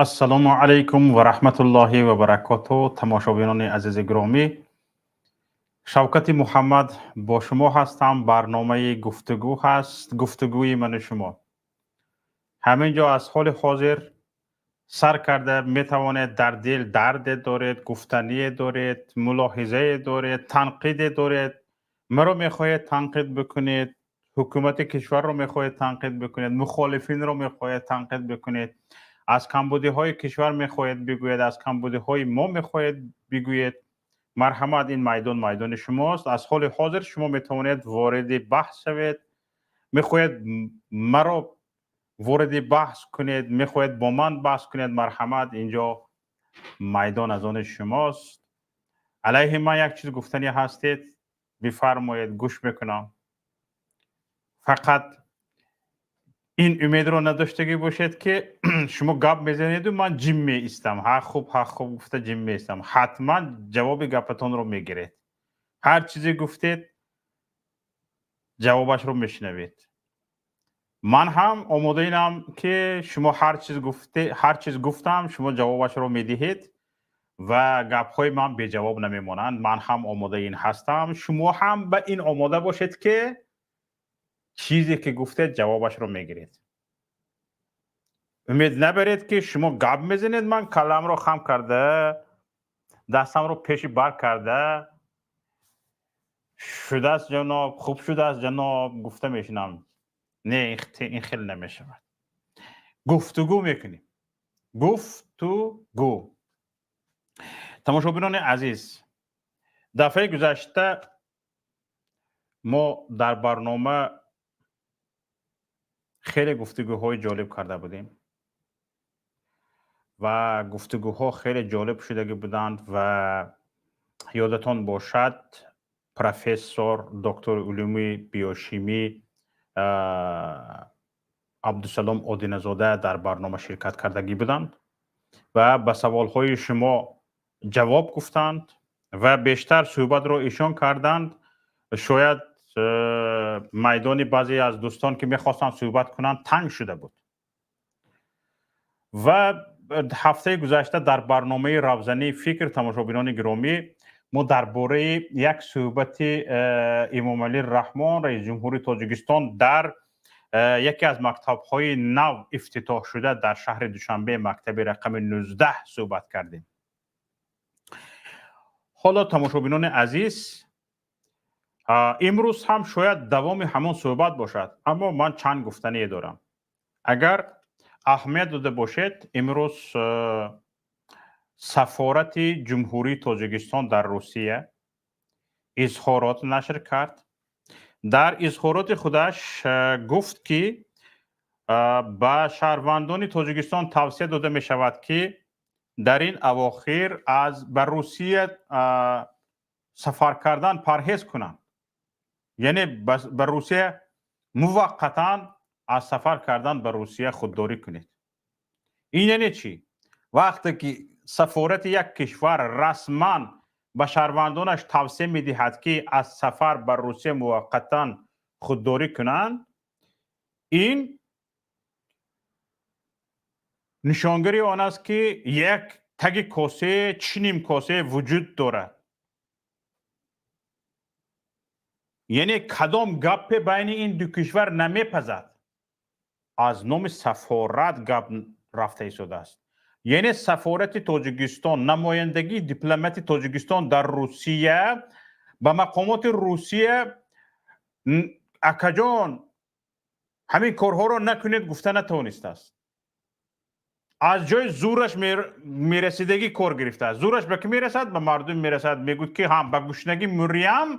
Ассалому алайкум ва раҳматуллоҳи ва баракоту. Тамошобинони азизи гиромӣ, Шавкати Муҳаммад бо шумо ҳастам. Барномаи гуфтугӯ ҳаст, гуфтугӯи ману шумо. Ҳамин ҷо аз ҳоли ҳозир сар карда метавонед, дар дил дарде доред, гуфтание доред, мулоҳизае доред, танқиде доред, маро мехоҳед танқид бикунед, ҳукумати кишварро мехоҳед танқид бикунед, мухолифинро мехоҳед танқид бикунед, аз камбудиҳои кишвар мехоҳед бигӯед, аз камбудиҳои мо мехоҳед бигӯед, марҳамат, ин майдон майдони шумост. Аз ҳоли ҳозир шумо метавонед вориди баҳс шавед. Мехоҳед маро вориди баҳс кунед, мехоҳед бо ман баҳс кунед, марҳамат, инҷо майдон аз они шумост. Алайҳи ман як чиз гуфтанӣ ҳастед, бифармоед, гӯш мекунам. Фақат ин умедро надоштагӣ бошед, ки шумо гап мезанеду ман ҷим меистам, ҳа хуб, ҳа хуб гуфта ҷим меистам. Ҳатман ҷавоби гапатонро мегиред. Ҳар чизе гуфтед, ҷавобашро мешунавед. Ман ҳам омодаинам, ки шумо ҳар чиз гуфте, ҳар чиз гуфтам, шумо ҷавобашро медиҳед ва гапҳои ман беҷавоб намемонанд. Ман ҳам омодаи ин ҳастам, шумо ҳам ба ин омода бошед, ки чизе ки гуфтед, ҷавобашро мегиред. Умед набаред, ки шумо гап мезанед, ман калламро хам карда, дастамро пеши бар карда, шудааст ҷаноб, хуб шудааст ҷаноб гуфта мешинам. Не, ин хел намешавад. Гуфтугӯ мекунем, гуфтугӯ. Тамошобинони азиз, дафъаи гузашта мо дар барнома хеле гуфтугӯҳои ҷолиб карда будем ва гуфтугӯҳо хеле ҷолиб шудагӣ буданд. Ва ёдатон бошад, профессор, доктори улуми биошимӣ Абдусалом Одиназода дар барнома ширкат кардагӣ буданд ва ба саволҳои шумо ҷавоб гуфтанд ва бештар суҳбатро ишон карданд. Шояд майдони баъзе аз дӯстон, ки мехостанд суҳбат кунанд, танг шуда буд. Ва ҳафтаи гузашта дар барномаи Равзании фикр, тамошобинони гиромӣ, мо дар бораи як суҳбати Эмомалӣ Раҳмон, раиси ҷумҳури Тоҷикистон, дар яке аз мактабҳои нав ифтитоҳшуда дар шаҳри Душанбе, мактаби рақами 19, суҳбат кардем. Ҳоло, тамошобинони азиз, имрӯз ҳам шояд давоми ҳамон суҳбат бошад, аммо ман чанд гуфтание дорам. Агар аҳамият дода бошед, имрӯз сафорати Ҷумҳурии Тоҷикистон дар Русия изҳорот нашр кард. Дар изҳороти худаш гуфт, ки ба шаҳрвандони Тоҷикистон тавсия дода мешавад, ки дар ин авохир аз ба Русия сафар кардан парҳез кунанд, яъне ба Русия муваққатан аз сафар кардан ба Русия худдорӣ кунед. Ин яъне чӣ? Вақте ки сафорати як кишвар расман ба шаҳрвандонаш тавсия медиҳад, ки аз сафар ба Русия муваққатан худдорӣ кунанд, ин нишонгари он аст, ки як таги косе чӣ ним косе вуҷуд дорад. Яъне кадом гапе байни ин ду кишвар намепазад. Аз номи сафорат гап рафта истодааст, яъне сафорати Тоҷикистон, намояндагии дипломати Тоҷикистон дар Русия ба мақомоти Русия акаҷон, ҳамин корҳоро накунед гуфта натавонистааст. Аз ҷои зӯраш мерасидагӣ кор гирифтааст. Зӯраш ба кӣ мерасад? Ба мардум мерасад. Мегӯд, ки ҳам ба гушнагӣ муриям,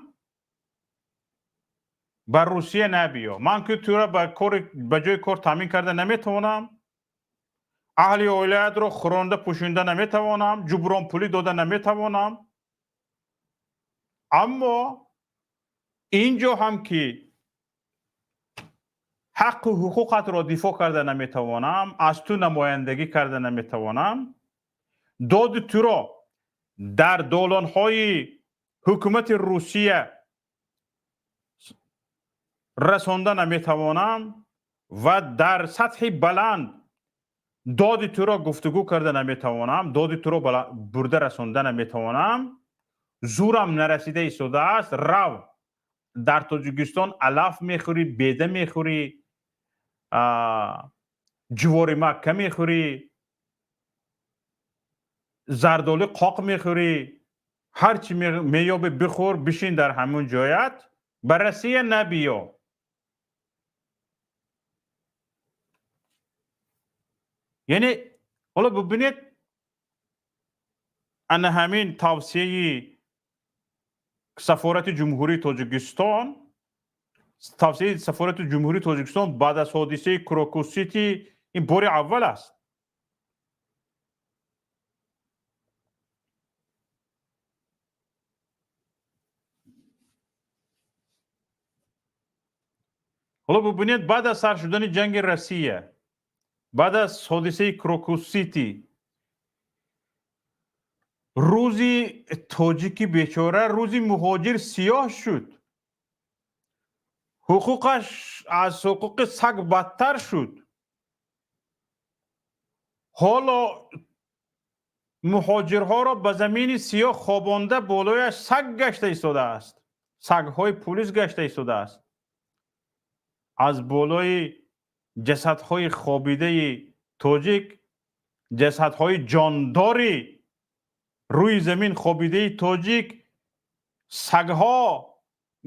ба Русия набиё. Ман ки тура ба ҷои кор таъмин карда наметавонам, аҳли оилаятро хӯронда пӯшонда наметавонам, ҷубронпулӣ дода наметавонам, аммо ин ҷо ҳам ки ҳаққу ҳуқуқатро дифоъ карда наметавонам, аз ту намояндагӣ карда наметавонам, доди туро дар долонҳои ҳукумати Русия расонда наметавонам ва дар сатҳи баланд Доди туро гуфтугӯ карда наметавонам, доди туро бурда расонда наметавонам, зӯрам нарасида истодааст. Рав, дар Тоҷикистон алаф мехӯрӣ, беда мехӯрӣ, ҷувори макка мехӯрӣ, зардоли қоқ мехӯрӣ, ҳар чӣ меёбӣ бихӯр, бишин дар ҳамон ҷоят, ба Россия набиё. Яъне ҳоло бубинед, ана ҳамин тавсияи сафорати Ҷумҳурии Тоҷикистон, тавсияи сафорати Ҷумҳурии Тоҷикистон баъд аз ҳодисаи Крокус Сити ин бори аввал аст. Ҳоло бубинед, баъд аз сар шудани ҷанги Россия, баъд аз ҳодисаи Крокус Сити, рӯзи тоҷики бечора, рӯзи муҳоҷир сиёҳ шуд, ҳуқуқаш аз ҳуқуқи саг бадтар шуд. Ҳоло муҳоҷирҳоро ба замини сиёҳ хобонда, болояш саг гашта истодааст, сагҳои пулис гашта истодааст. Аз болои ҷасадҳои хобидаи тоҷик, ҷасадҳои ҷондори рӯи замин хобидаи тоҷик, сагҳо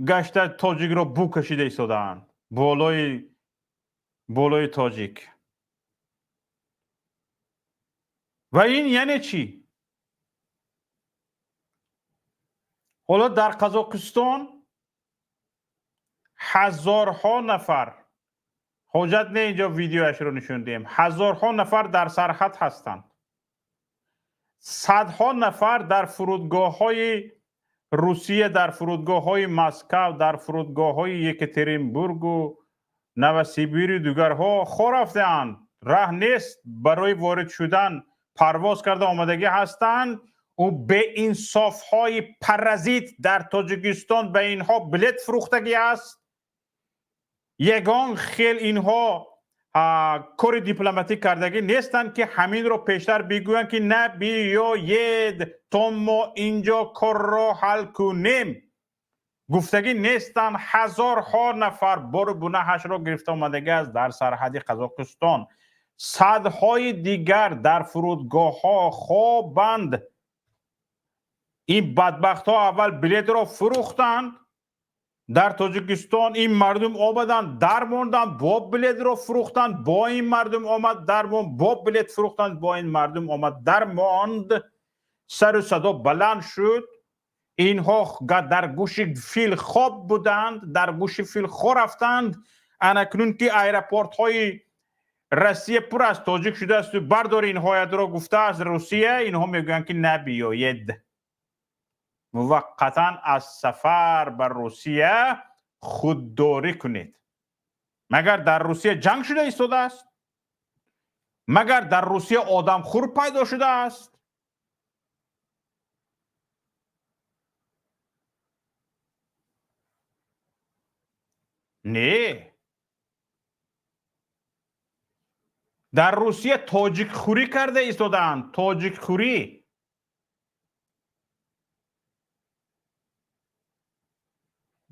гашта тоҷикро бӯ кашида истодаанд болои тоҷик. Ва ин яъне чӣ? Ҳоло дар Қазоқистон ҳазорҳо нафар, ҳоҷат не инҷо видеояшро нишон диҳем, ҳазорҳо нафар дар сарҳад ҳастанд, садҳо нафар дар фурудгоҳҳои Русия, дар фурудгоҳҳои Москав, дар фурудгоҳҳои Екатеринбургу Новосибиру дигарҳо хо рафтаанд. Раҳ нест барои ворид шудан, парвоз карда омадагӣ ҳастанд. Ӯ беинсофҳои паразит дар Тоҷикистон ба инҳо билет фурӯхтагӣ аст. Ягон хел инҳо кори дипломатӣ кардагӣ нестанд, ки ҳаминро пештар бигӯянд, ки набиёед то мо инҷо корро ҳал кунем. Гуфтагӣ нестанд. Ҳазорҳо нафар бору гунаҳашро гирифта омадагӣ аст дар сарҳади Қазоқистон. Садҳои дигар дар фурудгоҳҳо хобанд. Ин бадбахтҳо аввал билетро фурӯхтанд дар Тоҷикистон, ин мардум омаданд, дармонданд, бо билетро фурӯхтанд, бо ин мардум омад дармонд, бо билет фурӯхтанд, бо ин мардум омад дармонд. Сару садо баланд шуд. Инҳо дар гӯши фил хоб буданд, дар гӯши фил хо рафтанд. Анакнун ки аэропортҳои Россия пур аз тоҷик шудааст, бардор инҳоятро гуфтааст Русия, инҳо мегӯянд, ки набиёед, муваққатан аз сафар ба Русия худдорӣ кунед. Магар дар Русия ҷанг шуда истодааст? Магар дар Русия одамхӯр пайдо шудааст? Не, дар Русия тоҷикхӯрӣ карда истодаанд, тоҷикхӯрӣ.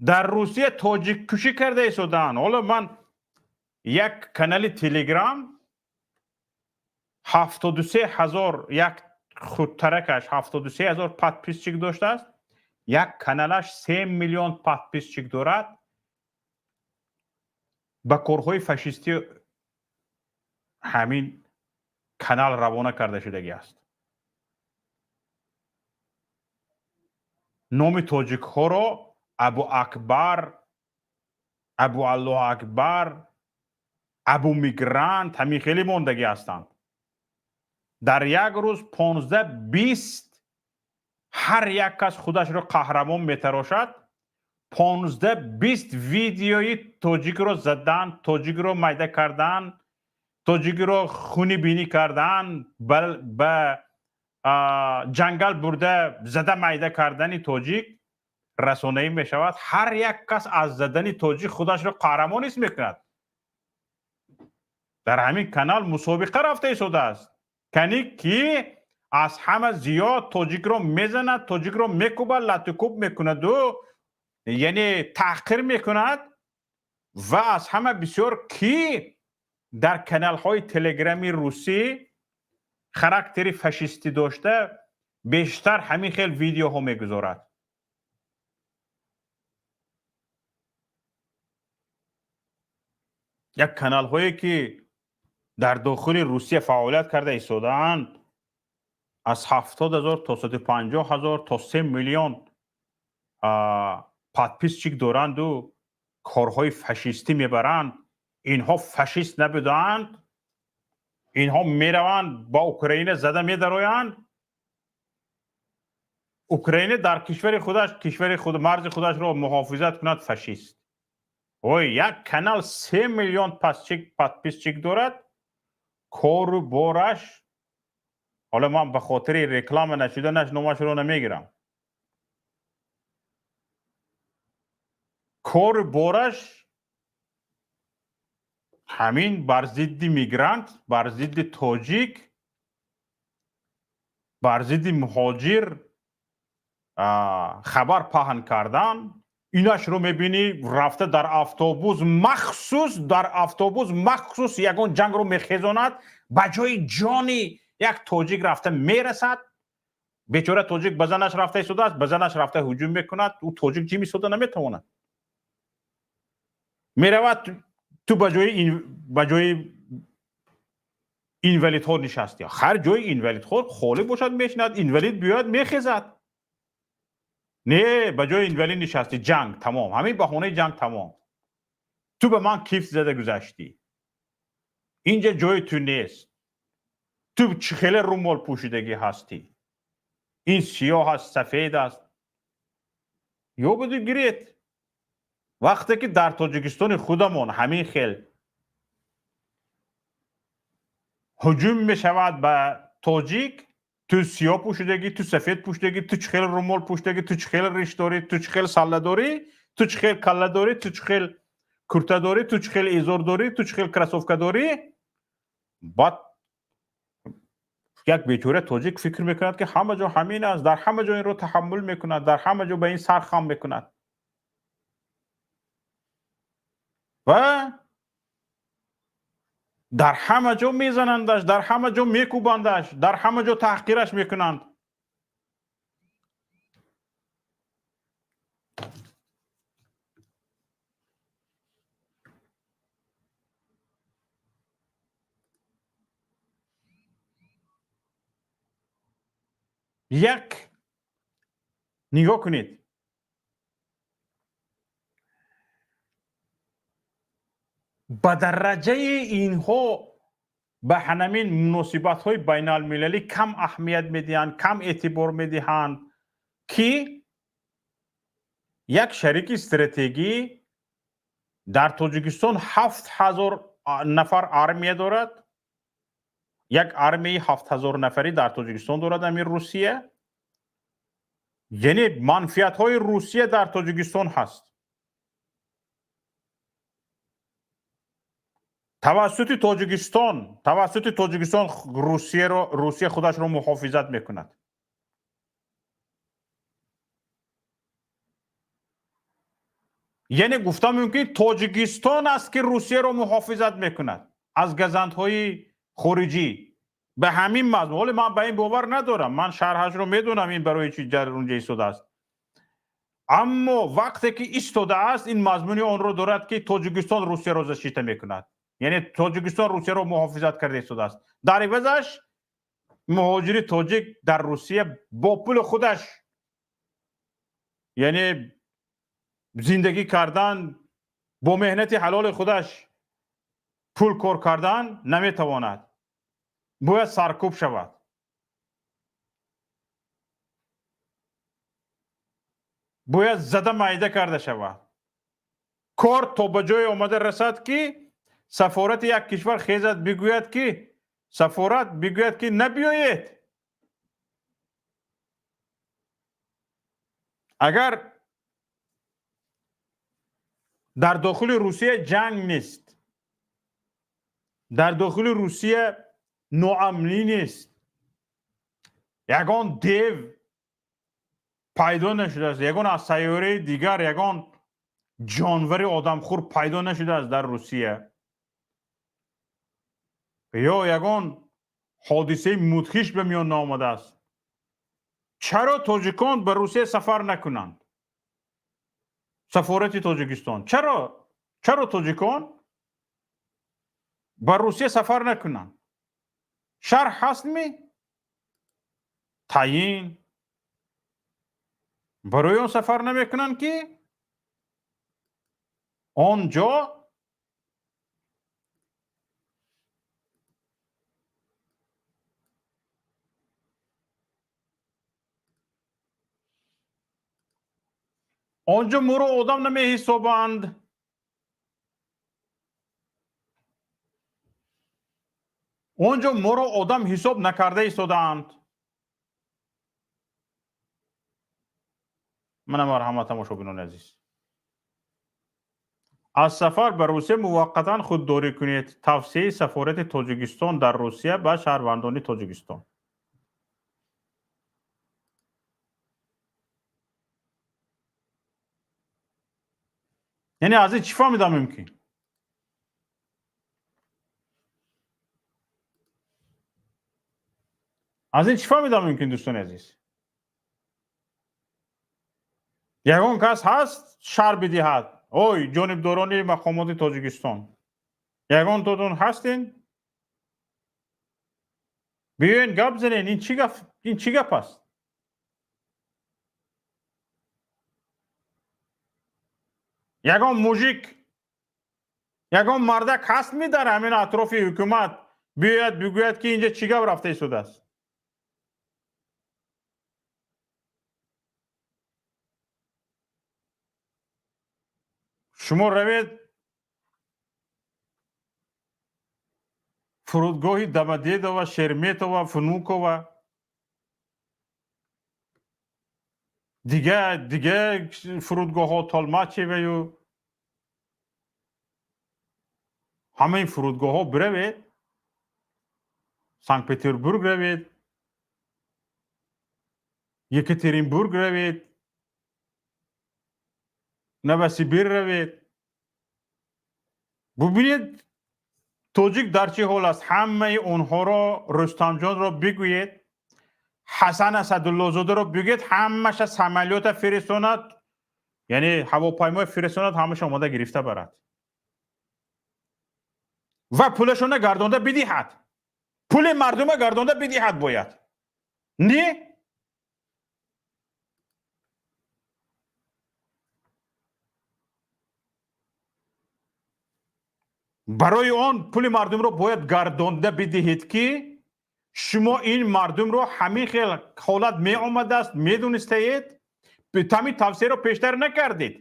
Дар Русия тоҷиккушӣ карда истодаанд. Ҳоло ман як канали Телеграм 73 000, як худтаракаш 73 000 подписчик доштааст, як каналаш 3 миллион подписчик дорад. Ба корҳои фашистӣ ҳамин канал равона карда шудагӣ аст. Номи тоҷикҳоро Абу Акбар, Абу Аллоҳ Акбар, Абу Мигрант, ҳамин хеле мондагӣ ҳастанд. Дар як рӯз 15-20, ҳар як кас худашро қаҳрамон метарошад, 15-20 видеои тоҷикро задан, тоҷикро майда кардан, тоҷикро хуни бинӣ кардан, ба ҷангал бурда зада майда кардани тоҷик расонаӣ мешавад. Ҳар як кас аз задани тоҷик худашро қаҳрамон ҳис мекунад. Дар ҳамин канал мусобиқа рафта истодааст, кани ки аз ҳама зиёд тоҷикро мезанад, тоҷикро мекӯбад, латукӯб мекунаду, яъне таҳқир мекунад, ва аз ҳама бисёр ки дар каналҳои телеграми русӣ характери фашистӣ дошта бештар ҳамин хел видеоҳо мегузорад. Як каналҳое ки дар дохили Русия фаъолият карда истодаанд, аз 70 000 то 150 000 то 3 миллион подписчик доранду корҳои фашистӣ мебаранд. Инҳо фашист набудаанд? Инҳо мераванд, ба Украина зада медароянд. Украина дар кишвари худаш, кишвари худ, марзи худашро муҳофизат кунад, фашист. Ой, як канал 3 миллион подписчик дорад, кору бораш. Ҳоло ман ба хотири реклама нашуданаш номашро намегирам. Кору бораш ҳамин бар зидди мигрант, бар зидди тоҷик, бар зидди муҳоҷир хабар паҳн кардан. Инашро мебинӣ, рафта дар автобус махсус, дар автобус махсус ягон ҷангро мехезонад, ба ҷои ҷони як тоҷик рафта мерасад. Бечора тоҷик ба занаш рафта истодааст, ба занаш рафта ҳуҷум мекунад. Ӯ тоҷик ҷим истода наметавонад. Меравад, ту ба ҷои инвалидҳо нишастӣ. Ҳар ҷои инвалидҳо холӣ бошад, мешинад, инвалид биёяд, мехезад. Не, ба ҷои инвалид нишастӣ, ҷанг тамом. Ҳамин баҳонаи ҷанг тамом. Ту ба ман кифт зада гузаштӣ, инҷа ҷои ту нест. Ту чӣ хеле румол пӯшидагӣ ҳастӣ? Ин сиёҳ аст, сафед аст, ё буду гирет. Вақте ки дар Тоҷикистони худамон ҳамин хел ҳуҷум мешавад ба тоҷик, ту сиёҳ пӯшидагӣ, ту сафед пӯшидагӣ, ту чӣ хел румол пӯшидагӣ, ту чӣ хел риш дорӣ, ту чӣ хел салла дорӣ, ту чӣ хел калла дорӣ, ту чӣ хел курта дорӣ, ту чӣ хел изор дорӣ, ту чӣ хел кроссовка дорӣ, баъд як бечора тоҷик фикр мекунад, ки ҳама ҷо ҳамин аст, дар ҳама ҷо инро таҳаммул мекунад, дар ҳама ҷо ба ин сар хам мекунад ва дар ҳама ҷо мезанандаш, дар ҳама ҷо мекӯбандаш, дар ҳама ҷо таҳқираш мекунанд. Як нигоҳ кунед, ба дараҷаи инҳо ба ҳанамин муносибатҳои байналмилалӣ кам аҳамият медиҳанд, кам эътибор медиҳанд, ки як шарики стратегӣ дар Тоҷикистон 7000 нафар армия дорад. Як армияи 7000 нафарӣ дар Тоҷикистон дорад амир Русия, яъне манфиатҳои Русия дар Тоҷикистон ҳаст. Тавассути Тоҷикистон Русия худашро муҳофизат мекунад. Яъне гуфта мумкин, Тоҷикистон аст, ки Русияро муҳофизат мекунад аз газандҳои хориҷӣ. Ба ҳамин мазмун. Ҳоле ман ба ин бовар надорам, ман шарҳашро медонам, ин барои чи дар унҷа истодааст. Аммо вақте ки истодааст, ин мазмуни онро дорад, ки Тоҷикистон Русияро защита мекунад, яъне Тоҷикистон Русияро муҳофизат карда истодааст. Дар ивазаш муҳоҷири тоҷик дар Русия бо пули худаш, яъне зиндагӣ кардан, бо меҳнати ҳалоли худаш пул кор кардан наметавонад, бояд саркӯб шавад. Бояд зада майда карда шавад. Кор то ба ҷое омада расад, ки сафорати як кишвар хезад, бигӯяд, ки сафорат бигӯяд, ки набиёед. Агар дар дохили Русия ҷанг нест, Дар дохили Русия ноамнӣ нест, ягон дев пайдо нашудааст, ягон аз сайёраи дигар ягон ҷонвари одамхӯр пайдо нашудааст дар Русия, ё ягон ҳодисаи мудҳиш ба миён наомадааст. Чаро тоҷикон ба Русия сафар накунанд? Сафорати Тоҷикистон, чаро тоҷикон ба Русия сафар накунанд? Шарҳ ҳастми? Таъйин барои он сафар намекунанд, ки он ҷо моро одам намеҳисобанд. Он ҷо моро одам ҳисоб накарда истодаанд. Мана, марҳамат, тамошобинони азиз, аз сафар ба Русия муваққатан худдорӣ кунед. Тавсияи сафорати Тоҷикистон дар Русия ба шаҳрвандони Тоҷикистон. Яъне аз ин чӣ фаҳмидам мумкин? Аз ин чӣ фаҳмидам мумкин, дӯстони азиз? Ягон кас ҳаст, шарҳ бидиҳад? Ой, ҷонибдорони мақомоти Тоҷикистон, ягонтотон ҳастен? Биёен, гап занен. Ин чӣ гап, ин чӣ гап аст? Ягон мужик, ягон мардак ҳастми дар ҳамин атрофи ҳукумат, биёяд, бигӯяд, ки инҷа чӣ гап рафта истодааст? Шумо равед фурудгоҳи Домодедово, Шереметьево, Внуково, дига фурудгоҳҳо, Толмачевою ҳамаи фурудгоҳҳо биравед, Санкт Петербург равед, Екатеринбург равед, Новосибир равед, бубинед, тоҷик дар чӣ ҳол аст. Ҳамаи онҳоро, Рустамҷонро бигӯед, Ҳасан Асадуллозодаро бигӯед, ҳамаша самолёта фиристонад, яъне ҳавопаймои фиристонад, ҳамаша омода гирифта барад ва пулашона гардонда бидиҳад. Пули мардума гардонда бидиҳад бояд, не? Барои он пули мардумро бояд гардонда бидиҳед, ки шумо ин мардумро ҳамин хел ҳолат меомадааст, медонистаед, ҳамин тавсияро пештар накардед.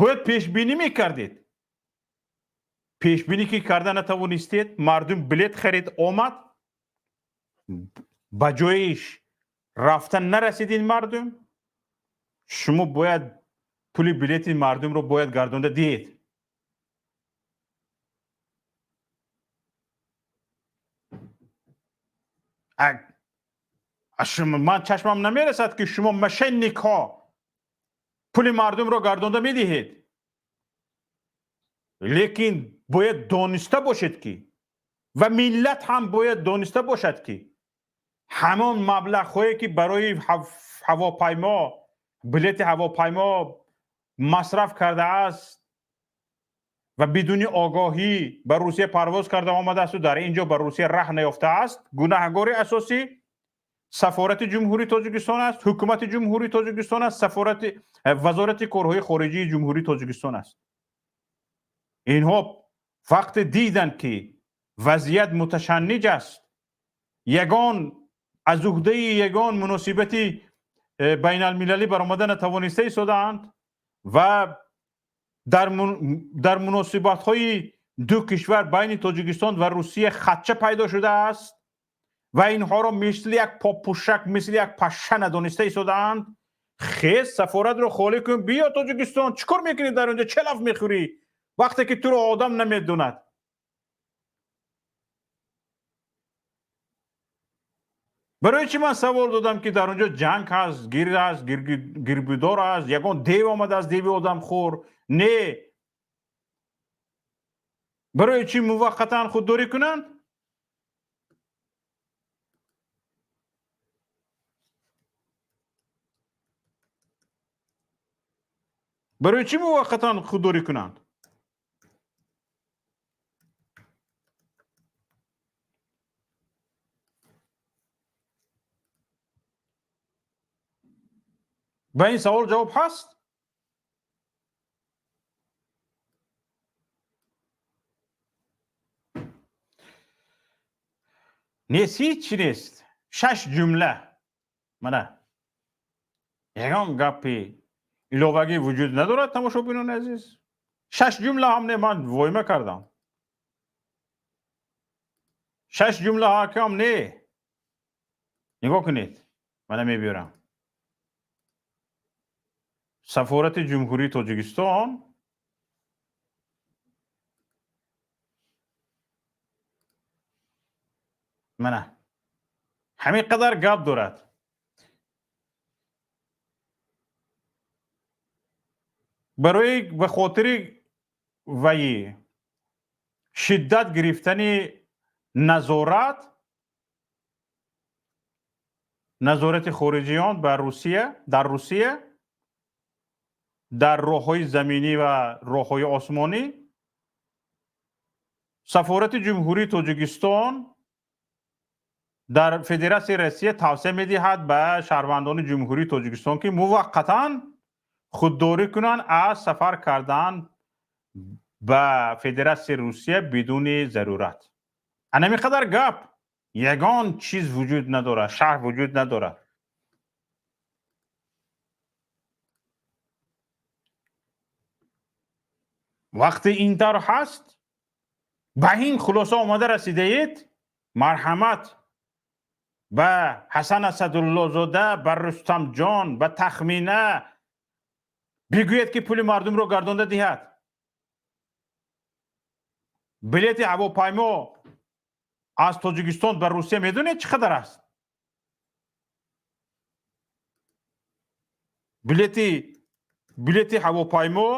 Бояд пешбинӣ мекардед. Пешбинӣ ки карда натавонистед, мардум билет харид, омад, ба ҷоиш рафта нарасид ин мардум. Шумо бояд пули билети мардумро бояд гардонда диҳед. Ман чашмам намерасад, ки шумо, мошенникҳо, пули мардумро гардонда медиҳед, лекин бояд дониста бошед, ки ва миллат ҳам бояд дониста бошад, ки ҳамон маблағҳое, ки барои ҳавопаймо, билети ҳавопаймо масраф кардааст ва бидуни огоҳӣ ба Русия парвоз карда омадаасту дар ин ҷо ба Русия раҳ наёфтааст, гунаҳгори асосӣ сафорати Ҷумҳурии Тоҷикистон аст, ҳукумати Ҷумҳурии Тоҷикистон аст, сафорати, Вазорати корҳои хориҷии Ҷумҳурии Тоҷикистон аст. Инҳо вақте диданд, ки вазъият муташанниҷ аст, ягон аз уҳдаи ягон муносибати байналмилалӣ баромада натавониста истодаанд ва дар муносибатҳои ду кишвар, байни Тоҷикистон ва Русия, хадша пайдо шудааст ва инҳоро мисли як попушак, мисли як паша надониста истодаанд. Хез, сафоратро холӣ кун, биё Тоҷикистон. Чӣ кор мекунӣ дар онҷо? Челаф мехӯрӣ? Вақте ки туро одам намедонад. Барои чӣ ман савол додам, ки дар он ҷо ҷанг ҳаст, гир аст, гирбидор аст, ягон дев омадааст, деви одамхӯр? Не. Барои чӣ муваққатан худдорӣ кунанд? Барои чӣ муваққатан худдорӣ кунанд? Ба ин савол ҷавоб ҳаст? Нест, ҳеҷ чи нест. Шаш ҷумла. Мана. Ягон гапи иловагӣ вуҷуд надорад, тамошобинони азиз. Шаш ҷумла ҳам не, ман войма кардам. Шаш ҷумла ҳакам не. Нигоҳ кунед. Мана мебиёрам. Сафорати Ҷумҳурии Тоҷикистон мана ҳамин қадар гап дорад. Барои ба хотири ваи шиддат гирифтани назорати хориҷиён ба Русия, дар Русия, дар роҳҳои заминӣ ва роҳҳои осмонӣ, Сафорати Ҷумҳурии Тоҷикистон дар Федератсияи Россия тавсия медиҳад ба шаҳрвандони Ҷумҳурии Тоҷикистон, ки муваққатан худдорӣ кунанд аз сафар кардан ба Федератсияи Русия бидуни зарурат. Ана қадар гап, ягон чиз вуҷуд надорад, шарҳ вуҷуд надорад. Вақте ин тавр ҳаст, ба ин хулоса омада расидаед, марҳамат ба Ҳасан Асадуллозода, ба Рустамҷон, ба Тахмина бигӯед, ки пули мардумро гардонда диҳад. Билети ҳавопаймо аз Тоҷикистон ба Русия медонед чӣ қадар аст? Билети ҳавопаймо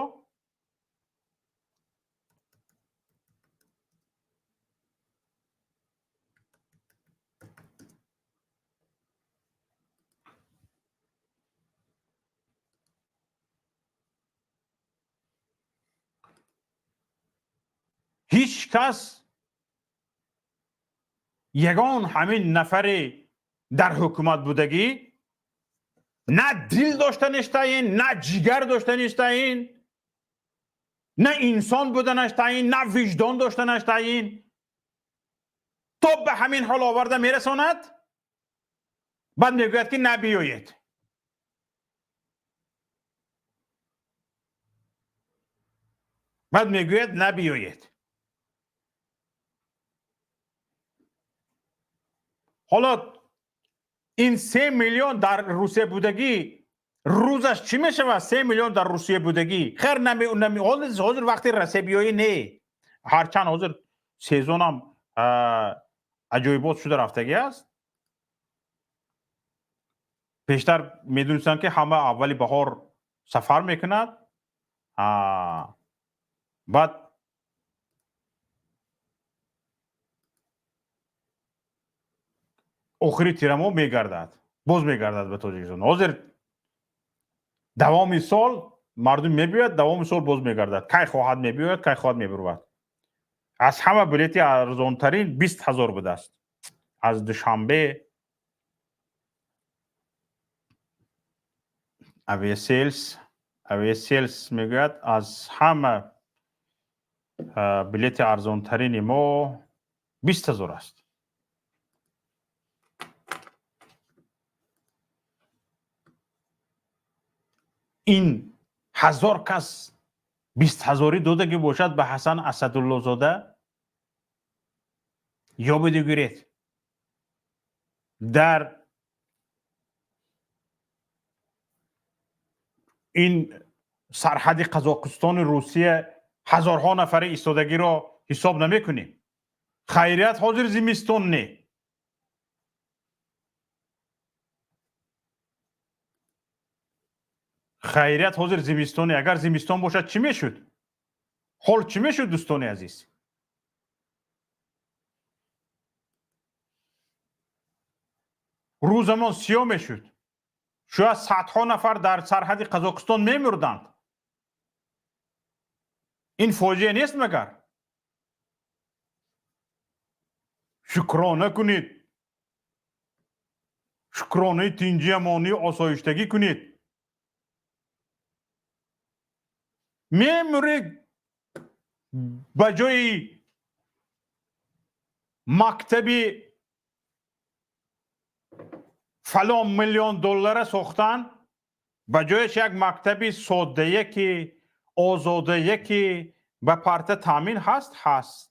ҳеҷ кас, ягон ҳамин нафаре дар ҳукумат будагӣ на дил дошта нештаин, на ҷигар дошта нештаин, на инсон буда нештаин, на виҷдон дошта нештаин, то ба ҳамин ҳол оварда мерасонад, баъд мегӯяд, ки набиёед. Баъд мегӯяд, набиёед. Ҳоло ин 3 миллион дар Русия будагӣ рӯзаш чӣ мешавад? 3 миллион дар Русия будагӣ, хер, ҳозир вақти Россия биёӣ не. Ҳарчанд ҳозир сезонам аҷоибот шуда рафтагӣ аст. Пештар медонистам, ки ҳама аввали баҳор сафар мекунад, баъд охири тирамоҳ мегардад, боз мегардад ба Тоҷикистон. Ҳозир давоми сол мардум мебиёяд, давоми сол боз мегардад, кай хоҳад мебиёяд, кай хоҳад мебурвад. Аз ҳама билети арзонтарин 20 000 будааст аз Душанбе. Aviasales мегӯяд, аз ҳама билети арзонтарини мо 20 000 аст. Ин 1000 кас 20 ҳазорӣ додагӣ бошад ба Ҳасан Асадуллозода, ёбеду гиред. Дар ин сарҳади Қазоқистони Русия. Ҳазорҳо нафари истодагиро ҳисоб намекунем. Хайрият, ҳозир зимистон не. Хайрият, ҳозир зимистоне. Агар зимистон бошад, чӣ мешуд? Ҳол чӣ мешуд, дӯстони азиз? Рӯзамон сиёҳ мешуд. Шояд садҳо нафар дар сарҳади Қазоқистон мемурданд. Ин фоҷиа нест магар? Шукрона кунед, шукронаи тинҷи, амонӣ, осоиштагӣ кунед. Мемурӣ, ба ҷои мактаби фалон миллион доллара сохтан, ба ҷояш як мактаби соддае ки, озодае ки ба парта таъмин ҳаст, ҳаст,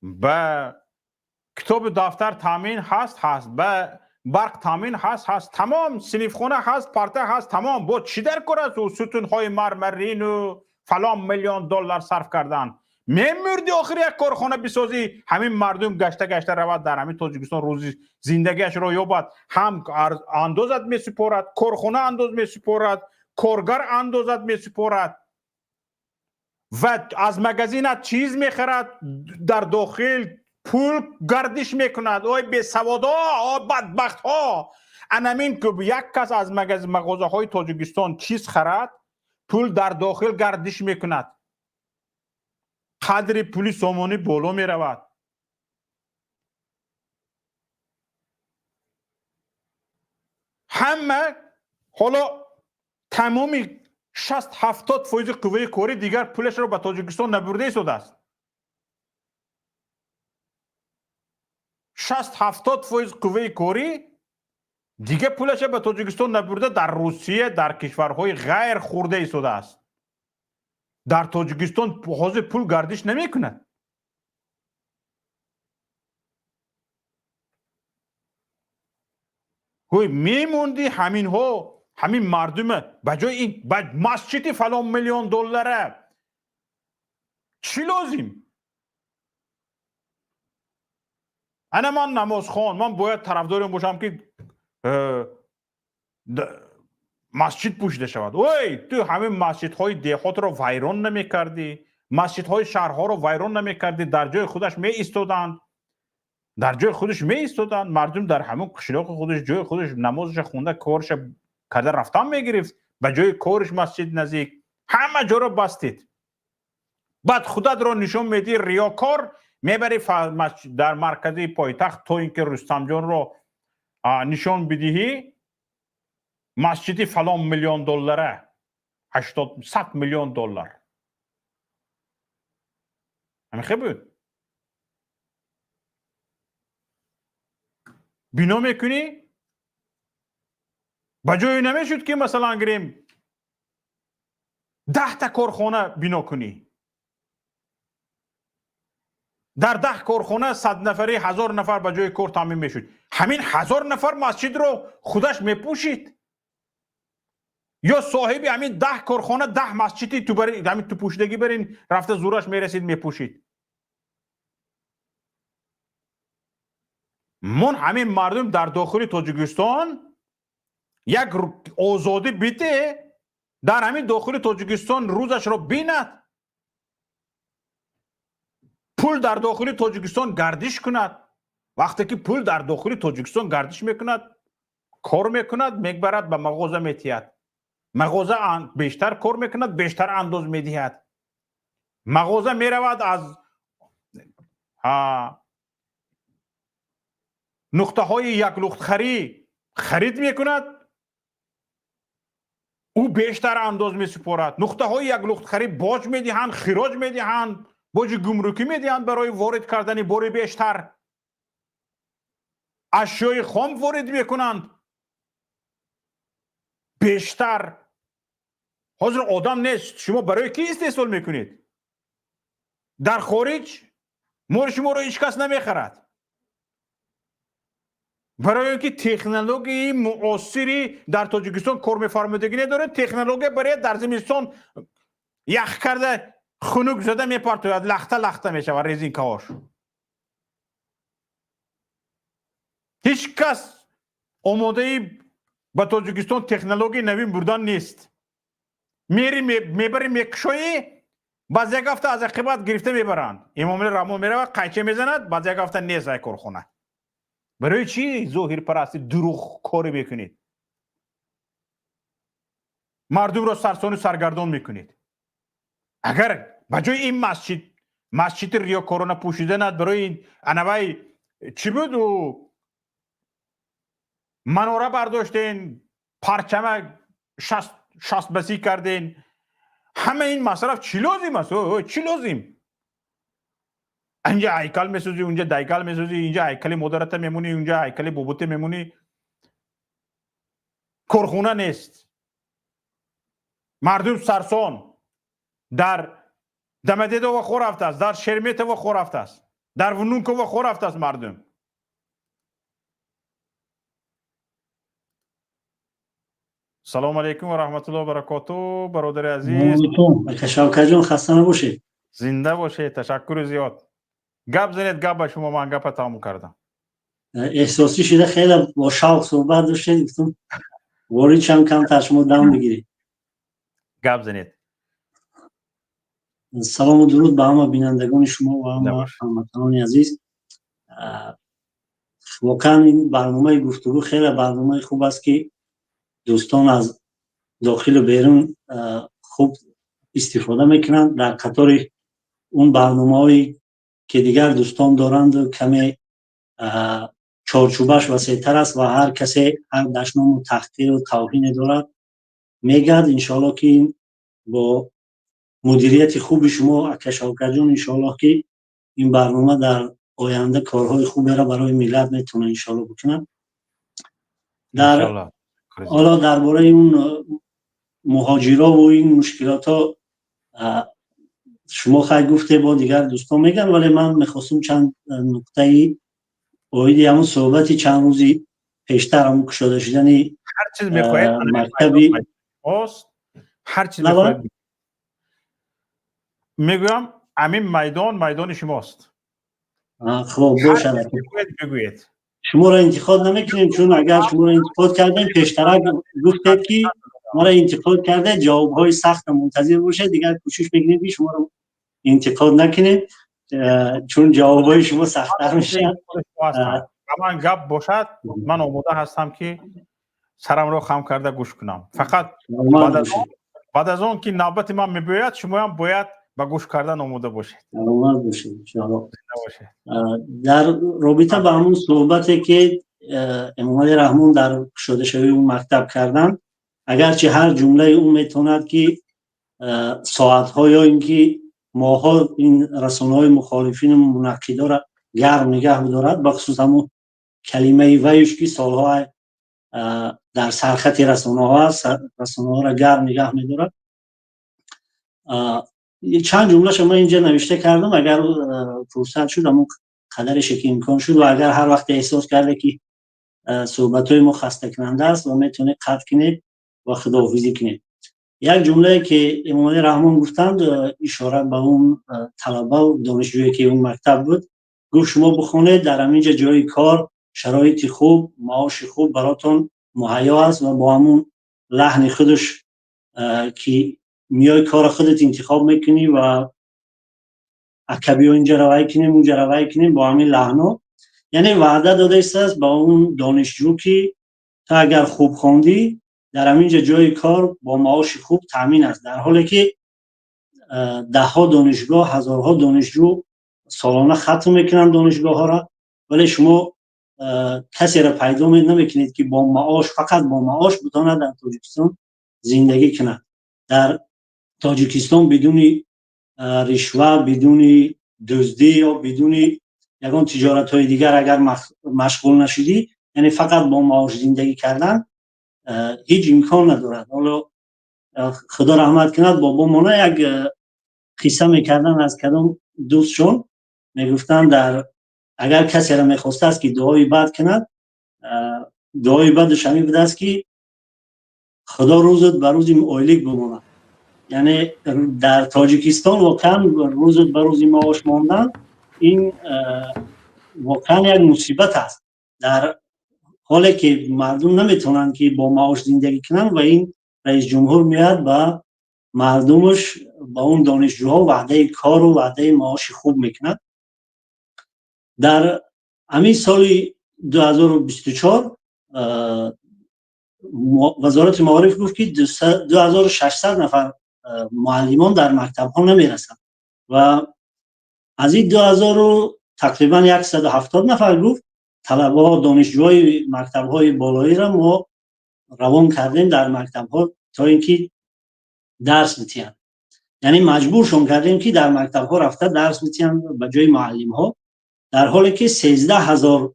ба китобу дафтар таъмин ҳаст, ҳаст, ба барқ таъмин ҳаст, ҳаст, тамом, синифхона ҳаст, парта ҳаст, тамом. Бо чӣ дар кор аст ӯ сутунҳои мармарину фалон миллион доллар сарф кардан? Мемурди, охир як корхона бисозӣ, ҳамин мардум гашта гашта равад, дар ҳамин Тоҷикистон рӯзи зиндагиашро ёбад. Ҳам андозат месупорад, корхона андоз месупорад, коргар андозат месупорад ва аз магазинат чиз мехарад, дар дохил пул гардиш мекунад. Ой, бесаводо, ой, бадбахтҳо! Анамин як кас аз мағозаҳои Тоҷикистон чиз харад, пул дар дохил гардиш мекунад, қадри пули сомонӣ боло меравад. Ҳама ҳоло тамоми 60-70 фоизи қувваи корӣ дигар пулашро ба Тоҷикистон набурда истодааст. 60-70 фоиз қувваи корӣ дигар пулаша ба Тоҷикистон набурда, дар Русия, дар кишварҳои ғайр хӯрда истодааст. Дар Тоҷикистон ҳозир пул гардиш намекунад. Гӯй, мемонди ҳаминҳо, ҳамин мардума ба ҷои ин ба масҷиди фалон миллион доллара чӣ лозим? Ана ман намозхон, ман бояд тарафдорем бошам, ки масҷид пӯшида шавад. Ой, ту ҳамин масҷидҳои деҳотро вайрон намекардӣ, масҷидҳои шаҳрҳоро вайрон намекардӣ, дар ҷои худаш меистоданд, дар ҷои худаш меистоданд. Мардум дар ҳамон қишлоқи худаш, ҷои худаш намозаша хонда, корша карда рафтан мегирифт, ба ҷои кориш масҷид наздик. Ҳама ҷоро бастид. Баъд худатро нишон медиҳӣ, риёкор, мебари дар маркази пойтахт, то ин ки Рустамҷонро нишон бидиҳӣ, масҷиди фалон миллион доллара, 80, 100 миллион доллар. Ҳамихе буд, бино мекунӣ. Ба ҷое намешуд, ки масалан гирем, 10-та корхона бино кунӣ, дар 10 корхона 100 нафари, 1000 нафар ба ҷои кор таъмин мешуд. Ҳамин 1000 нафар масҷидро худаш мепӯшид ё соҳиби ҳамин 10 корхона 10 масҷиди ҳамин ту пӯшидагӣ барин рафта, зураш мерасид, мепӯшид? Мон ҳамин мардум дар дохили Тоҷикистон як озодӣ бите, дар ҳамин дохили Тоҷикистон рӯзашро бинад, пул дар дохили Тоҷикистон гардиш кунад. Вақте ки пул дар дохили Тоҷикистон гардиш мекунад, кор мекунад, мебарад, ба мағоза метиҳад, мағоза бештар кор мекунад, бештар андоз медиҳад. Мағоза меравад, аз нуқтаҳои яклухтхарӣ харид мекунад, ӯ бештар андоз месупорад. Нуқтаҳои яклухтхарӣ боҷ медиҳанд, хироҷ медиҳанд, боҷи гумрукӣ медиҳанд барои ворид кардани бори бештар. Ашёи хом ворид мекунанд бештар. Ҳозир одам нест. Шумо барои кӣ истеҳсол мекунед? Дар хориҷ моли шуморо ҳеҷ кас намехарад, барои он ки технологияи муосири дар Тоҷикистон кор мефармудагӣ надоред. Технология барои дар зимистон ях карда. Хунук шуда мепартояд, лахта лахта мешавад резинкаҳош. Ҳеҷ кас омодаи ба Тоҷикистон технологияи навин бурдан нест. Мери, мебари, мекушоӣ, баъд як ҳафта аз ақибат гирифта мебаранд. Эмомалӣ Раҳмон меравад, қайча мезанад, баъд як ҳафта нест ай корхона. Барои чӣ зоҳирпарастӣ, дурӯғ корӣ мекунед, мардумро сарсону саргардон мекунед? Агар ба ҷои ин масҷид, масҷиди риёкорона пӯшиданат, барои анавай чӣ буд, ӯ манора бардоштен, парчама шаст басӣ карден, ҳама ин масраф чӣ лозим аст? Чӣ лозим? Инҷа ҳайкал месозӣ, унҷа дайкал месозӣ, инҷа ҳайкали модарата мемонӣ, унҷа ҳайкали бобота мемонӣ. Корхона нест, мардум сарсон дар Домодедово хор рафтааст, дар Шереметьево хор рафтааст, дар Внуково хор рафтааст мардум. Салому алейкум ва раҳматуллоҳи ва баракоту, бародари азиз. Шавкатҷон, хаста набошед. Зинда бошед, ташаккури зиёд. Гап занед, гап ба шумо, ман гапа тамом кардам. Эҳсосӣ шида, хеле бо шавқ суҳбат доштед, гуфтам ворид шам, камтар шумо дам бигиред. Гап занед. Салому дуруд ба ҳама бинандагони шумо ва ҳама ҳамватанони азиз. Воқеан, ин барномаи гуфтугӯ хеле барномаи хуб аст, ки дӯстон аз дохилу берун хуб истифода мекунанд. Дар қатори он барномаҳое ки дигар дӯстон доранду, каме чорчӯбаш васеътар аст ва ҳар касе ҳар дашному таҳқиру тавҳине дорад, мегӯяд. Иншоалло, ки ин бо мудирияти хуби шумо, ака Шавкатҷон, иншоаллоҳ, ки ин барнома дар оянда корҳои хуберо барои миллат метавонад, иншоалло, бикунад. Дар ҳоло дар бораи он муҳоҷирову ин мушкилотҳо шумо хай гуфте, бо дигар дӯстон мегӯянд, вале ман мехостум чанд нуқтаи оиди ҳамун суҳбати чанд рӯзи пештар, ҳамун кушода шудани ҳар чиз мехоҳед мактаби ҳар чиз мехоҳед мегӯям, ҳамин майдон майдони шумост. Хуб бошад. Бигӯед. Шуморо интиқод намекунем, чун агар шуморо интиқод кардем, пештарак гуфтед, ки маро интиқод карде, ҷавобҳои сахта мунтазир бошед. Дигар кӯшиш мекунем, ки шуморо интиқод накунем, чун ҷавобҳои шумо сахттар мешавад. Ба ман гап бошад, ман омода ҳастам, ки сарамро хам карда гӯш кунам. Фақат баъд аз он ки навбати ман мебиёяд, шумоям бояд ба гӯш кардан омода бошед. Саломат бошед, иншоалло. Дар робита ба ҳамун суҳбате, ки Эмомалӣ Раҳмон дар кушодашавии он мактаб карданд, агарчи ҳар ҷумлаи ӯ метавонад, ки соатҳо ё ин ки моҳҳо ин расонаҳои мухолифину мунаққидора гарм нигаҳ бидорад, бахусус ҳамун калимаи ваюш, ки солҳо дар сархати расонаҳо аст, расонаҳоро гарм нигаҳ медорад. Чанд ҷумлаша ман инҷа навишта кардам, агар фурсат шуд, ҳамун қадареше ки имкон шуд, ва агар ҳар вақте эҳсос карде, ки суҳбатҳои мо хастакунанда аст, ва метавонед қатъ кунед ва худоҳофизӣ кунед. Як ҷумлае, ки Эмомалӣ Раҳмон гуфтанд, ишора ба он талабаву донишҷӯе, ки он мактаб буд, гуфт: «Шумо бихонед, дар ҳаминҷа ҷои кор, шароити хуб, маоши хуб баротон муҳайё аст». Ва бо ҳамун лаҳни худаш, ки миёи, кори худат интихоб мекунӣ ва ака биё, инҷа равай кунем, унҷа равай кунем, бо ҳамин лаҳно, яъне ваъда дода истааст ба он донишҷӯ, ки ту агар хуб хондӣ, дар ҳаминҷа ҷои кор бо маоши хуб таъмин аст, дар ҳоле ки даҳҳо донишгоҳ, ҳазорҳо донишҷӯ солона хатм мекунанд донишгоҳҳоро, вале шумо касеро пайдо намекунед, ки бо маош, фақат бо маош битавонад дар Тоҷикистон зиндагӣ кунад. Дар Тоҷикистон бидуни ришва, бидуни дуздӣ ё бидуни ягон тиҷоратҳои дигар агар машғул нашудӣ, яъне фақат бо маош зиндагӣ кардан ҳеҷ имкон надорад. Ҳоло Худо раҳмат кунад бобомона, як қисса мекарданд аз кадом дӯстшон, мегуфтанд, дар агар касеро мехостааст, ки дуои бад кунад, дуои бадаш ҳамин будааст, ки Худо рӯзат ба рӯзи ойлик бимонад. Яъне дар Тоҷикистон воқеан рӯз ба рӯзи маош мондан, ин воқеан як мусибат аст, дар ҳоле ки мардум наметавонанд, ки бо маош зиндагӣ кунанд. Ва ин раисҷумҳур меояд, ба мардумаш, ба он донишҷӯҳо ваъдаи кору ваъдаи маоши хуб мекунад. Дар ҳамин соли 2024 Вазорати маориф гуфт, ки 2600 нафар муаллимон дар мактабҳо намерасанд ва аз ин 2000 тақрибан 170 нафар, гуфт, талабаҳо, донишҷӯҳои мактабҳои болоиро мо равон кардем дар мактабҳо, то ин ки дарс битиҳанд. Яъне маҷбуршон кардем, ки дар мактабҳо рафта дарс битиҳанд ба ҷои муаллимҳо, дар ҳоле ки 13 000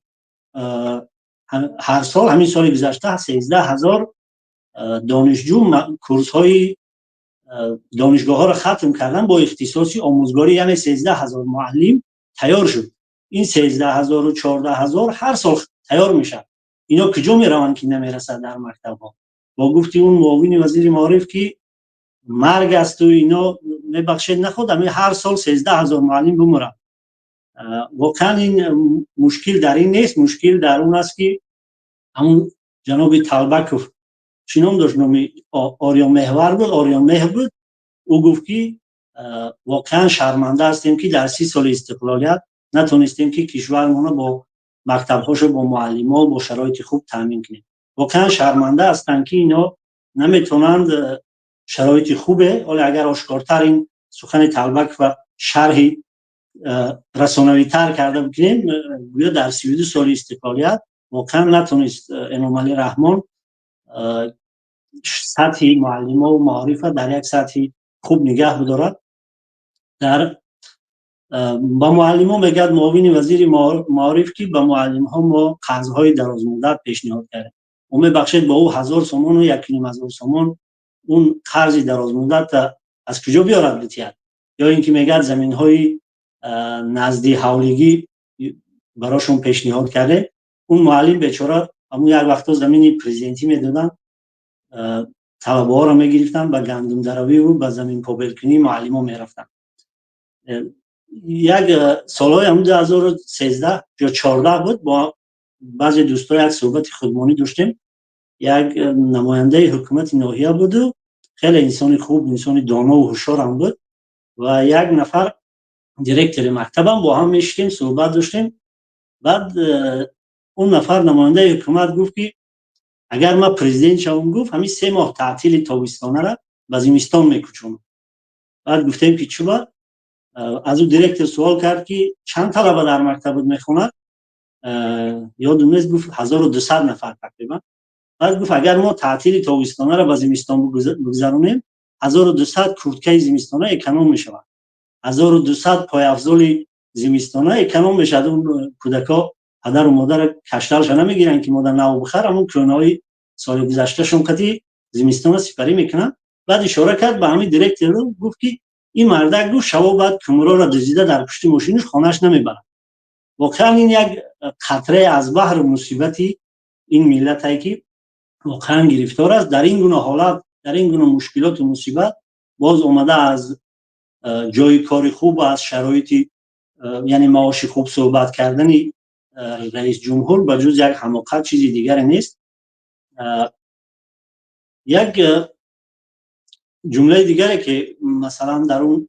ҳар сол, ҳамин соли гузашта, 13 000 донишҷӯ курсҳои донишгоҳҳоро хатм кардан бо ихтисоси омӯзгорӣ, яъне 13 000 муаллим тайёр шуд. Ин 13 000-у 14 000 ҳар сол тайёр мешавад. Ино куҷо мераванд, ки намерасад дар мактабҳо? Бо гуфти он муовини вазири маориф, ки марг асту ино, мебахшед, наход ами ҳар сол 13 000 муаллим бимурад. Воқеан ин мушкил дар ин нест, мушкил дар он аст, ки ҳамун ҷаноби Талбаков, чӣ ном дошт, номи Ориёмеҳвар буд, Ориёмеҳр буд, ӯ гуфт, ки воқеан шарманда ҳастем, ки дар 30 соли истиқлолият натонистем, ки кишвармонро бо мактабҳошо, бо муаллимо, бо шароити хуб таъмин кунем. Воқеан шарманда ҳастанд, ки ино наметавонанд шароити хубе. Ҳоле агар ошкортар ин сухани Талбакова шарҳи расонавитар карда бикунем, гӯё дар 32 соли истиқлолият воқеан натонист Эмомалӣ Раҳмон сатҳи муаллимову маорифа дар як сатҳи хуб нигаҳ бидорад. Дар ба муаллимо мегӯяд муовини вазири маориф, ки ба муаллимҳо мо қарзҳои дарозмуддат пешниҳод кардем. Ӯ, мебахшед, бо ӯ 1000 сомону 1500 сомон он қарзи дарозмуддат аз куҷо биёрад, битиҳад? Ё ин ки мегӯяд, заминҳои назди ҳавлигӣ барошон пешниҳод кардем. Он муаллим бечора ҳамун як вақто замини президентӣ медоданд, талабаҳоро мегирифтанд, ба гандумдаравиву ба заминпобелкунии муаллимо мерафтанд. Як солҳои ҳамун 2013 ё 14 буд, бо баъзе дӯстҳо як суҳбати худмонӣ доштем. Як намояндаи ҳукумати ноҳия буду хеле инсони хуб, инсони донову ҳушёрам буд ва як нафар директори мактабам, бо ҳам мешитем, суҳбат доштем. Баъд он нафар намояндаи ҳукумат гуфт, ки агар ман президент шавам, гуфт, ҳамин 3 моҳ таътили тобистонара ба зимистон мекӯчонам. Баъд гуфтем, ки чуба? Аз ӯ директор суол кард, ки чанд талаба дар мактабот мехонад? Ёдум нест, гуфт, 1200 нафар тақрибан. Баъд гуфт, агар мо таътили тобистонаро ба зимистон бигзаронем, 1200 курткаи зимистона эконом мешавад, 1200 пойафзоли зимистона эконом мешавад. Он кӯдакҳо падару модара кашталша намегиранд, ки модар нав бихар, ҳамун кӯнаҳои соли гузашташон қати зимистона сипарӣ мекунанд. Баъд ишора кард ба ҳамин директору, гуфт, ки ин мардак, гуфт, шабо баъд кумроро дуздида дар пушти мошинаш хонааш намебарад. Воқеан ин як қатрае аз баҳру мусибати ин миллатае, ки воқеан гирифтор аст дар ин гуна ҳолат, дар ин гуна мушкилоту мусибат. Боз омада аз ҷои кори хуб, аз шароити, яъне маоши хуб суҳбат кардани раисҷумҳур ба ҷуз як ҳамоқат чизи дигаре нест. Як ҷумлаи дигаре, ки масалан дар он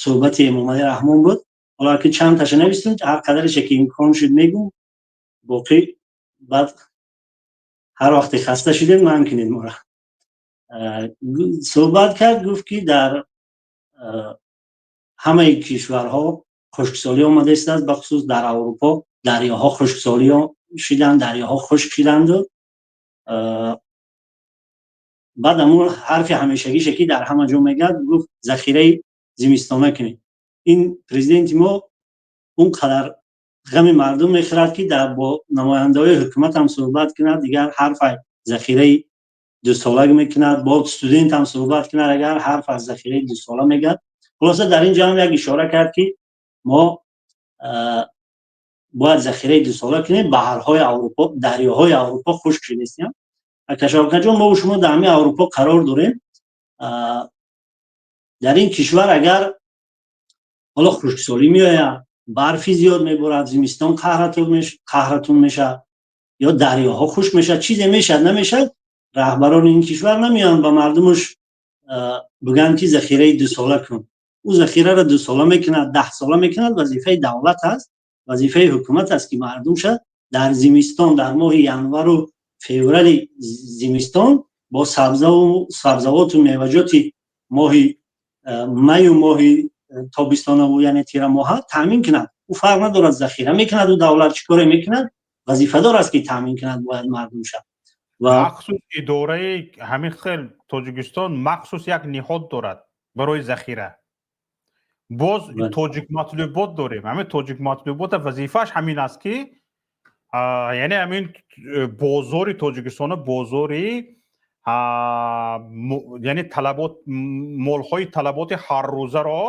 суҳбати Эмомалӣ Раҳмон буд, ҳоло ки чанд таша навистем, ҳар қадаре ки имкон шуд мегӯм, боқӣ баъд ҳар вақте хаста шудем, манъ кунед моро. Суҳбат кард, гуфт, ки дар ҳамаи кишварҳо хушксолӣ омада истааст, бахусус дар Аврупо дарёҳо хушксолӣ шиданд, дарёҳо хушк шиданду баъд ҳамун ҳарфи ҳамешагише, ки дар ҳама ҷо мегӯяд, гуфт, захираи зимистона кунед. Ин президенти мо он қадар ғами мардум мехӯрад, ки дар бо намояндаҳои ҳукумат ҳам суҳбат кунад, дигар ҳарфа захираи дусола мекунад, бо студент ҳам суҳбат кунад, агар ҳарф аз захираи дусола мегӯяд. Хулоса, дар ин ҷо ҳам як ишора кард, ки мо бояд захираи дусола кунем, баҳрҳои Аврупо, дарёҳои Аврупо хушк шудастиям. Акашокаҷон, мо шумо дар ҳамин Аврупо қарор дорем. Дар ин кишвар агар ҳоло хушксолӣ меояд, барфи зиёд меборад, зимистон қаҳратун мешавад ё дарёҳо хушк мешавад, чизе мешавад, намешавад, раҳбарони ин кишвар намеоянд ба мардумаш бигӯянд, ки захираи дусола кун. Ӯ захираро дусола мекунад, 10 сола мекунад. Вазифаи давлат аст, вазифаи ҳукумат аст, ки мардумша дар зимистон, дар моҳи январу феврали зимистон бо сабзавоту меваҷоти моҳи маю моҳи тобистонаву, яъне тирамоҳа, таъмин кунад. Ӯ фарқ надорад, захира мекунад, ӯ давлат чӣ коре мекунад, вазифадор аст, ки таъмин кунад бояд мардумша. Ва махсус идораи ҳамин хел Тоҷикистон махсус як ниҳод дорад барои захира. Боз Тоҷикматлубот дорем. Ҳамин Тоҷикматлубота вазифааш ҳамин аст, ки яъне ҳамин бозори Тоҷикистона, бозори, яъне талабот, молҳои талаботи ҳаррӯзаро,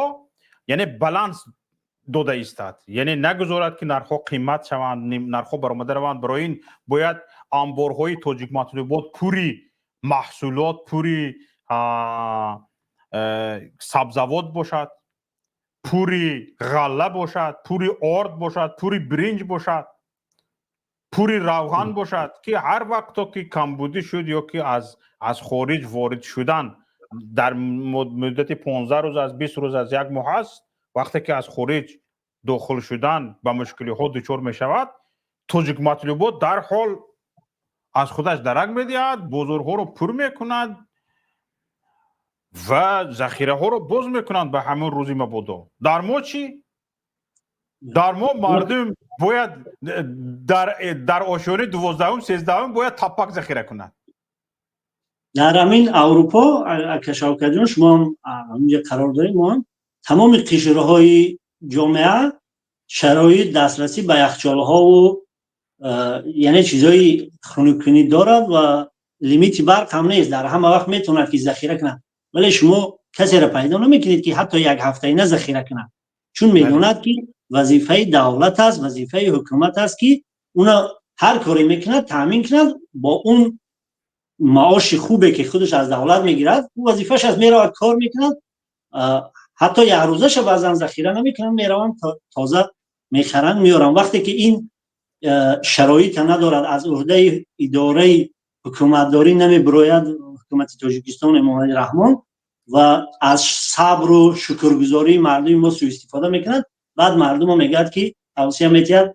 яъне баланс дода истад, яъне нагузорад, ки нархҳо қимат шаванд, нархҳо баромада раванд. Барои ин бояд амборҳои Тоҷикматлубот пури маҳсулот, пури сабзавот бошад, пури ғалла бошад, пури орд бошад, пури биринҷ бошад, пури равған бошад, ки ҳар вақто ки камбудӣ шуд ё ки аз хориҷ ворид шудан дар муддати 15 рӯз аз 20 рӯз аз як моҳ аст, вақте ки аз хориҷ дохил шудан ба мушкилиҳо дучор мешавад, Тоҷикматлубот дарҳол аз худаш дарак медиҳад, бозорҳоро пур мекунад ва захираҳоро боз мекунанд ба ҳамон рӯзи мабодо. Дар мо чӣ? Дар мо мардум бояд дар ошёнаи 12-ум, 13-ум бояд таппак захира кунад. Дар ҳамин Аврупо, ака Шавкатҷон, шумоам ҳаминҷа қарор дорем, моам, тамоми қишрҳои ҷомеа шароит дастрасӣ ба яхчолҳову, яъне чизҳои хунуккунӣ дорад ва лимити барқ ҳам нест, дар ҳама вақт метавонад, ки захира кунад. Вале шумо касеро пайдо намекунед, ки ҳатто як ҳафтаина захира кунад, чун медонад, ки вазифаи давлат аст, вазифаи ҳукумат аст, ки уна ҳар коре мекунад, таъмин кунад. Бо он маоши хубе, ки худаш аз давлат мегирад, ӯ вазифааш аст, меравад, кор мекунад, ҳатто якрӯзаша баъзан захира намекунанд, мераванд, тоза мехаранд, меоранд. Вақте ки ин шароита надорад, аз уҳдаи идораи ҳукуматдорӣ намебирояд ҳукумати Тоҷикистон, Эмомалӣ Раҳмон, ва аз сабру шукргузории мардуми мо суистифода мекунад. Баъд мардумо мегӯяд, ки тавсия метиҳад,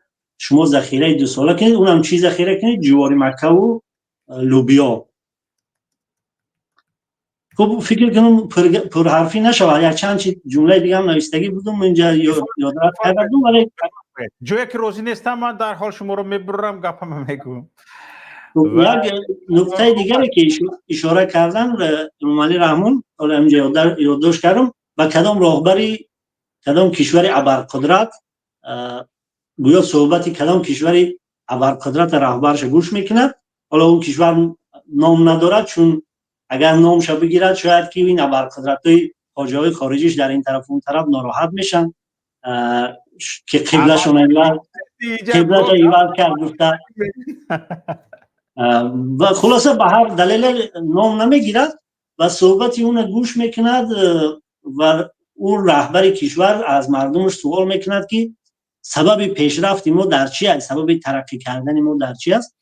шумо захираи дусола кунед. Унам чӣ захира кунед? Ҷувори маккаву лӯбиё. Хуб, фикр кунам, пурҳарфӣ нашавад. Якчанд чи ҷумлаи дигаам навистагӣ будум, инҷа ёдрас кардам, вале Ҷое ки розӣ нестам, ман дар ҳол шуморо мебурам, гапама мегӯм. Як нуктаи дигаре, ки ишора кардан Эмомалӣ Раҳмон, ҳоло инҷа ёддошт кардам, ба кадом роҳбари кадом кишвари абарқудрат, гӯё суҳбати кадом кишвари абарқудрата раҳбарша гӯш мекунад. Ҳоло он кишвар ном надорад, чун агар номша бигирад, шояд ки ин абарқудратҳои хоҷаҳои хориҷиш дар ин тараф, он тараф нороҳат мешанд, ки қиблашон қиблаша иваз кард гуфта. Ва хулоса, ба ҳар далеле ном намегирад ва суҳбати уна гӯш мекунад ва ӯ раҳбари кишвар аз мардумаш суол мекунад, ки сабаби пешрафти мо дар чи аст, сабаби тараққӣ кардани мо дар чи аст.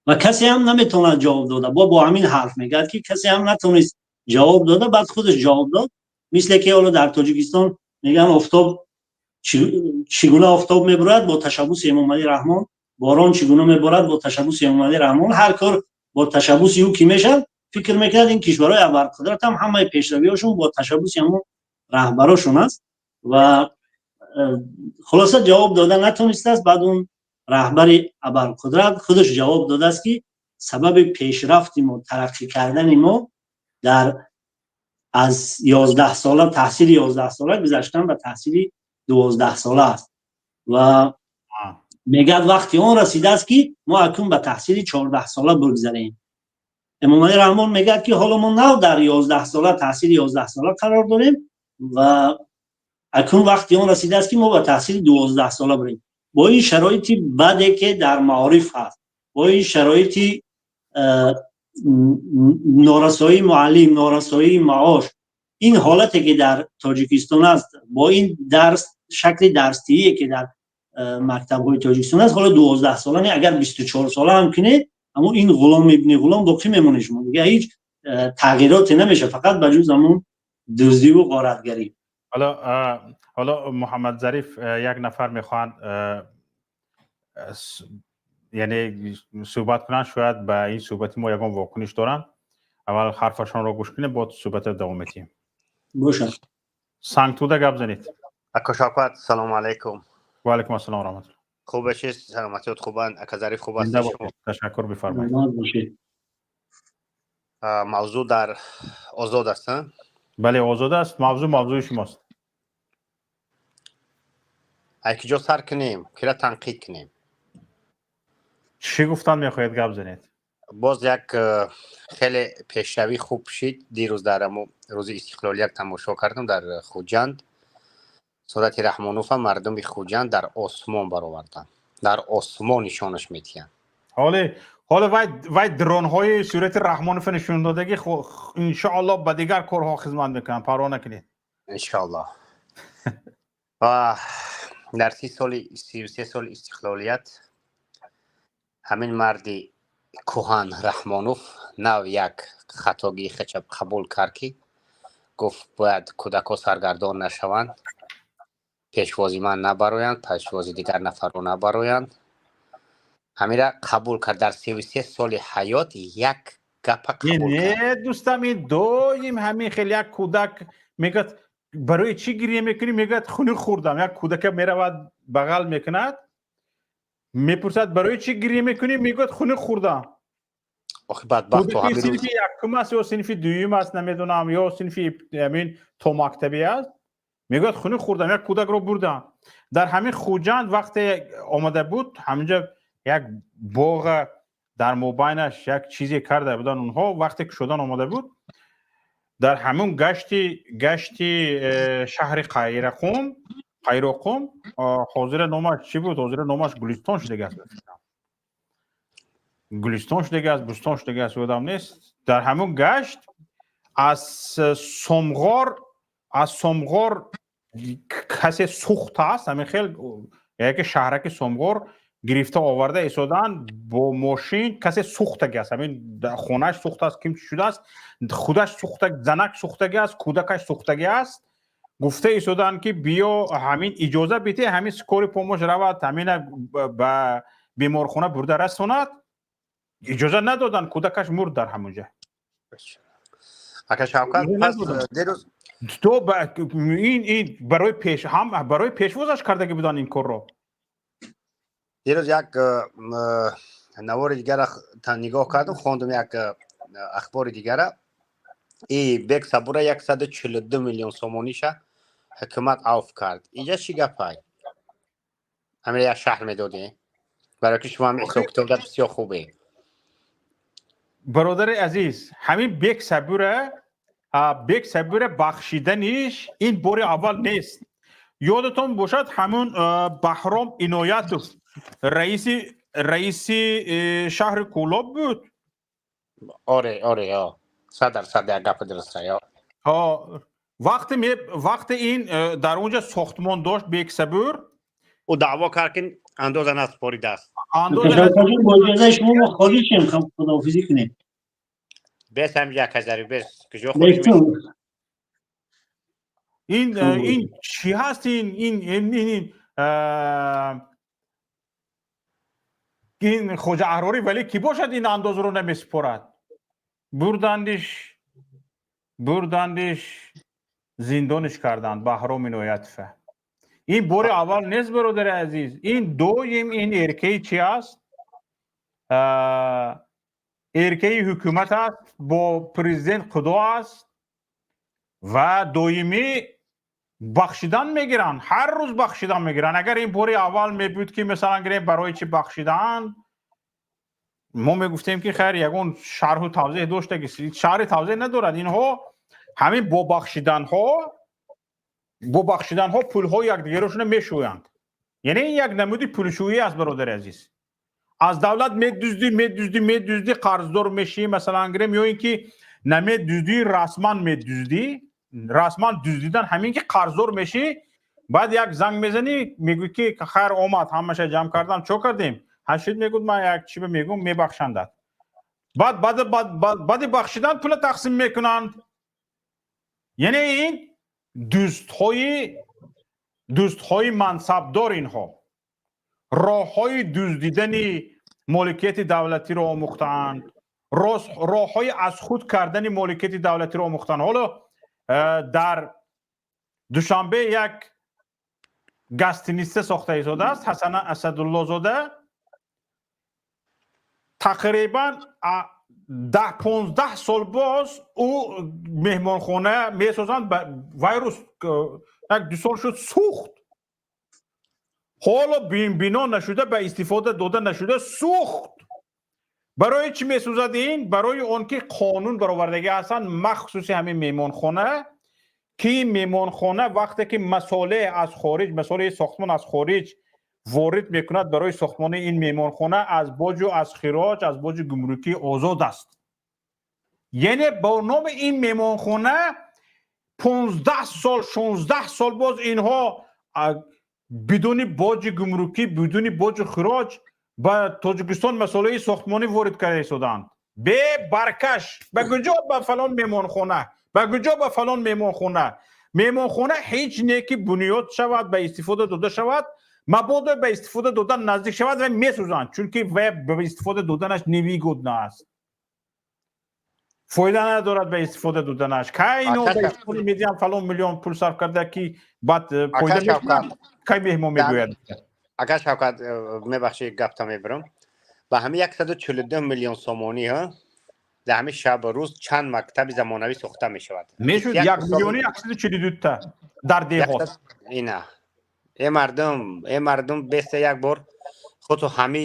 Ва касе ҳам наметавонад ҷавоб дода. Бо ҳамин ҳарф мегӯяд, ки касе ҳам натавонист ҷавоб дода. Баъд худаш ҷавоб дод, мисле ки ҳоло дар Тоҷикистон мегӯянд, офтоб чӣ гуна офтоб мебурад? Бо ташаббуси Эмомалӣ Раҳмон. Борон чӣ гуна меборад? Бо ташаббуси Эмомалӣ Раҳмон. Ҳар кор бо ташаббуси ӯ ки мешавад, фикр мекунад, ин кишварҳои абарқудрат ҳам ҳамаи пешравиҳошон бо ташаббуси ҳамон раҳбарошон аст. Ва хулоса, ҷавоб дода натонистааст. Баъд он раҳбари абарқудрат худаш ҷавоб додааст, ки сабаби пешрафти мо, тараққӣ кардани мо дар аз 11 сола, таҳсили 11 сола гузаштан ба таҳсили 12 сола аст. Ва мегӯяд, вақти он расидааст, ки мо акнун ба таҳсили 14 сола бигзарем. Эмомалӣ Раҳмон мегӯяд, ки ҳоло мо нав дар 11 сола, таҳсили 11 сола қарор дорем ва акнун вақти он расидааст, ки мо ба таҳсили 12 сола бирем. Бо ин шароити баде, ки дар маориф ҳаст, бо ин шароити норасоии муаллим, норасоии маош. Ин ҳолате ки дар Тоҷикистон аст, бо ин дарс, шакли дарсдиҳие ки дар мактабҳои Тоҷикистон аст, ҳоло 12 сола не, агар 24 сола ҳам кунед, аммо ин ғулом ибни ғулом боқӣ мемонед шумо. Дига ҳеҷ тағйироте намешавад, фақат ба ҷуз ҳамун дуздиву ғоратгарӣ. Ҳоло Муҳаммад Зариф, як нафар мехоҳанд, яъне суҳбат кунанд, шояд ба ин суҳбати мо ягон вокуниш доранд. Аввал ҳарфашонро гӯш кунем, боз суҳбатро давом медиҳем. Бошад. Сангтуда, гап занед. Ака Шавкат, салому алайкум. Ва алайкум ассалом, раҳматулло. Хуб бошед, саломатиёт хубанд, ака Зариф, хуб Зинда ҳастед шумо? бошед, ташаккур, бифармоед. Саломат бошед. Мавзӯъ дар озод аст, а? Бале, озод аст, мавзӯъ мавзӯи шумост. Ай куҷо сар кунем, кира танқид кунем? Чӣ гуфтан мехоҳед, гап занед. Боз як хеле пешравӣ хуб шид дирӯз, дар амо рӯзи истиқлолият тамошо кардам дар Хуҷанд. Сурати Раҳмонова мардуми Хуҷанд дар осмон бароварданд, дар осмон нишонаш метиҳанд. Ҳоле вай дронҳои сурати Раҳмонова нишондодагӣ, иншоалло, ба дигар корҳо хизмат мекунанд, парво накунед. Иншоаллоҳ. Ва дар 30 соли, 33 соли истиқлолият ҳамин марди кӯҳан Раҳмонов нав як хатогии хеча қабул кард, ки гуфт, бояд кӯдакҳо саргардон нашаванд, пешвози ман набароянд, пешвози дигар нафарро набароянд. Ҳамира қабул кард дар 33 соли ҳаёт, як гапа қабул кард. Не, дӯстам, ин доим ҳамин хел. Як кӯдак мегӯяд: «Барои чӣ гиря мекунӣ?» Мегӯяд: «Хунук хӯрдам». Як кӯдака меравад, бағал мекунад, мепурсад: «Барои чӣ гиря мекунӣ?» Мегӯяд: «Хунук хӯрдам». Охи, бадбахту Кӯдаки ҳамин рӯз синфи якум аст ё синфи дуюм аст, намедонам, ё синфи ҳамин томактабӣ аст, мегӯяд: «Хунук хӯрдам». Як кӯдакро бурдам дар ҳамин Хуҷанд, вақте омада буд, ҳаминҷа як боға дар мобайнаш як чизе карда буданд онҳо. Вақте ки шудан омада буд, дар ҳамун гашти шаҳри Қайроқум, ҳозира номаш чӣ буд, ҳозира номаш Гулистон шудагааст, Гулистон шудагааст, Бӯстон шудагааст, ёдам нест. Дар ҳамун гашт аз Сомғор касе сӯхт аст, ҳамин хел яке шаҳраки Сомғор гирифта оварда истоданд бо мошин. Касе сӯхтаги аст, ҳамин хонааш сӯхтааст, ким чӣ шудааст, худаш сӯхта, занак сӯхтаги аст, кӯдакаш сӯхтаги аст. Гуфта истоданд, ки биё, ҳамин иҷоза бите, ҳамин скорый помощь равад, ҳамина ба беморхона бурда расонад. Иҷоза надоданд, кӯдакаш мурд дар ҳамонҷа. Ака Шавкат, пас дирӯз То ин барои пеш ҳам барои пешвозаш кардаги буданд ин корро. Дирӯз як навори дигара нигоҳ кардам, хондум як ахбори дигара. И Бек Сабура 142 миллион сомониша ҳукумат авф кард. Инҷа чӣ гапай? Ҳамин як шаҳр медодем, барои ки шумо ҳам ҳисобкитобда бисёр хубе. Бародари азиз, ҳамин Бек Сабура бахшиданиш ин бори аввал нест. Ёдатон бошад, ҳамун Баҳром Иноятов раиси шаҳри Кӯлоб буд. Оре, 100% як гапи дуруста. Вақте ин дар онҷа сохтмон дошт Бек Сабур. Ӯ даъво кард, ки андоза насупоридааст. Бо иҷозаи шумо мо хориҷ шем, худоҳофизӣ кунем. Бес, ҳамҷа, Казари, бес, куҷо? Ин чӣ ҳаст? Ин Хоҷа Аҳрорӣ, вале кӣ бошад, ин андозро намесупорад? Бурдандиш, зиндониш карданд Баҳром Иноятова. Ин бори аввал нест, бародари азиз, ин доим ин эркаи чи аст, эркаи ҳукумат аст, бо президент худо аст ва доимӣ бахшидан мегиранд, ҳар рӯз бахшидан мегиранд. Агар ин бори аввал мебуд, ки масалан гирем, барои чӣ бахшидаанд, мо мегуфтем, ки хайр, ягон шарҳу тавзеҳ доштаги. Шарҳи тавзеҳ надорад. Инҳо ҳамин бо бахшиданҳо пулҳои якдигарошона мешӯянд. Яъне ин як намуди пулшӯӣ аст, бародари азиз. Аз давлат медуздӣ, медуздӣ, медуздӣ, қарздор мешӣ, масалан гирем, ё ин ки намедуздӣ, расман медуздӣ. Расман дуздидан ҳамин ки қарздор мешӣ, баъд як занг мезанӣ, мегӯӣ ки хайр, омад, ҳамаша ҷамъ кардам, чо кардем? Ҳашид мегӯд, ман як чиба мегӯм, мебахшандад. Баъд баъди бахшидан пула тақсим мекунанд. Яъне ин дӯстҳои мансабдор, инҳо роҳҳои дуздидани моликияти давлатиро омӯхтаанд, роҳҳои аз худ кардани моликияти давлатиро омӯхтаанд. Ҳоло дар Душанбе як гостиница сохта истодааст Ҳасана Асадуллозода. Тақрибан 10-15 сол боз ӯ меҳмонхона месозанд. Вайрус як ду сол шуд, сӯхт. Ҳоло бино нашуда, ба истифода дода нашуда, сӯхт. Барои чӣ месӯзад ин? Барои он ки қонун баровардагӣ ҳастанд махсуси ҳамин меҳмонхона, ки меҳмонхона вақте ки масолеҳ аз хориҷ, масолеҳи сохтмон аз хориҷ ворид мекунад барои сохтмони ин меҳмонхона, аз боҷу аз хироҷ, аз боҷи гумрукӣ озод аст. Яъне бо номи ин меҳмонхона 15 сол, 16 сол боз инҳо бидуни боҷи гумрукӣ, бидуни боҷу хироҷ ба Тоҷикистон масолеҳи сохтмонӣ ворид карда истодаанд. Бебаркаш ба куҷо? Ба фалон меҳмонхона. Ба куҷо? Ба фалон меҳмонхона. Меҳмонхона ҳеҷ не ки бунёд шавад, ба истифода дода шавад. Мабодо ба истифода додан наздик шавад ва месӯзанд, чунки ба истифода доданаш невыгодно аст, фоида надорад ба истифода доданаш. Кай ино ба истифода медиҳам, фалон миллион пул сарф карда, ки баъд фоида мекунад, кай меҳмон мегӯяд? Ака Шавкат, мебахши, гапта мебарам. Ба ҳамин 142 миллион сомонӣ дар ҳамин шабу рӯз чанд мактаби замонавӣ сохта мешавад? Мешуд 1 миллиони 142-та дар деҳот. Ина, э мардум, э мардум, беста як бор худто ҳами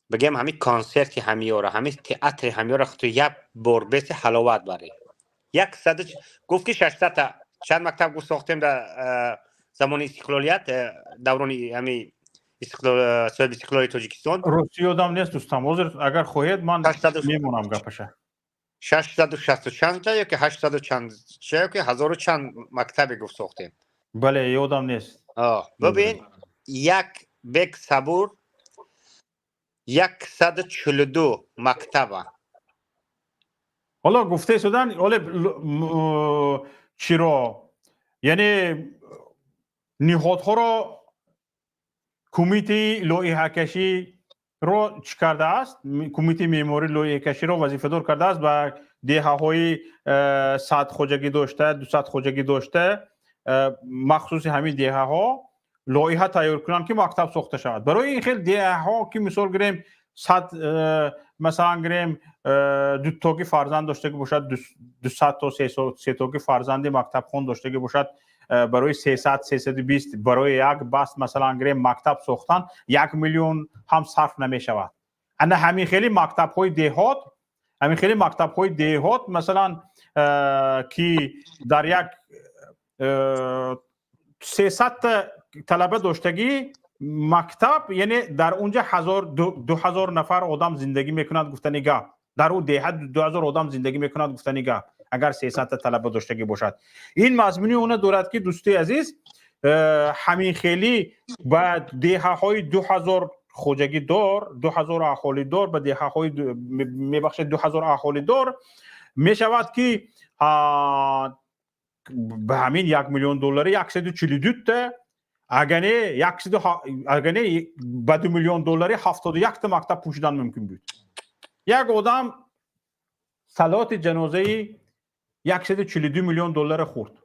бигем, ҳами консерти ҳамиёра, ҳами театри ҳамиёра худто як бор беста ҳаловат баре. Яксаду гуфт ки 600-та чанд мактаб гуфт сохтем дар замони истиқлолият, даврони ҳами соҳиби истиқлоли Тоҷикистон. Рости, ёдам нест, дӯстам. Ҳозир, агар хоҳед, ман мемонам гапаша. 660 чандта ё ки 800 чанд ё ки ҳазору чанд мактабе гуфт сохтем. Бале, ёдам нест. Бибин, як бек сабур, 142 мактаба. Ҳоло гуфта истодан, оле чиро, яъне ниҳодҳоро, кумитаи лоиҳакаширо чӣ кардааст? Кумитаи меъморӣ лоиҳакаширо вазифадор кардааст ба деҳаҳои 100 хоҷагӣ дошта, 200 хоҷагӣ дошта, махсуси ҳамин деҳаҳо лоиҳа тайёр кунанд, ки мактаб сохта шавад. Барои ин хел деҳаҳо, ки мисол гирем, 100, масалан гирем, дутоги фарзанд доштагӣ бошад, 200 то сетоги фарзанди мактабхон доштагӣ бошад, барои 300, 320, барои як баст, масалан гирем, мактаб сохтан 1 миллион ҳам сарф намешавад. Ана ҳамин хели мактабҳои деҳот, ҳамин хели мактабҳои деҳот, масалан, ки дар як 300-та талаба доштагӣ мактаб, яъне дар унҷа ҳазор, 2000 нафар одам зиндагӣ мекунад, гуфтани гап. Дар ӯ деҳа 2000 одам зиндагӣ мекунад, гуфтани гап, агар 300-та талаба доштагӣ бошад. Ин мазмуни она дорад, ки, дӯсти азиз, ҳамин хелӣ ба деҳаҳои 2000 хоҷагидор, 2000 аҳолидор, ба деҳаҳои, мебахшед, 2000 аҳолидор мешавад, ки ба ҳамин 1 миллион доллари 142-та, агар не агар не ба 2 миллион доллари 71-та мактаб пӯшидан мумкин буд. Як одам салоти ҷанозаи 142 миллион доллара хӯрд.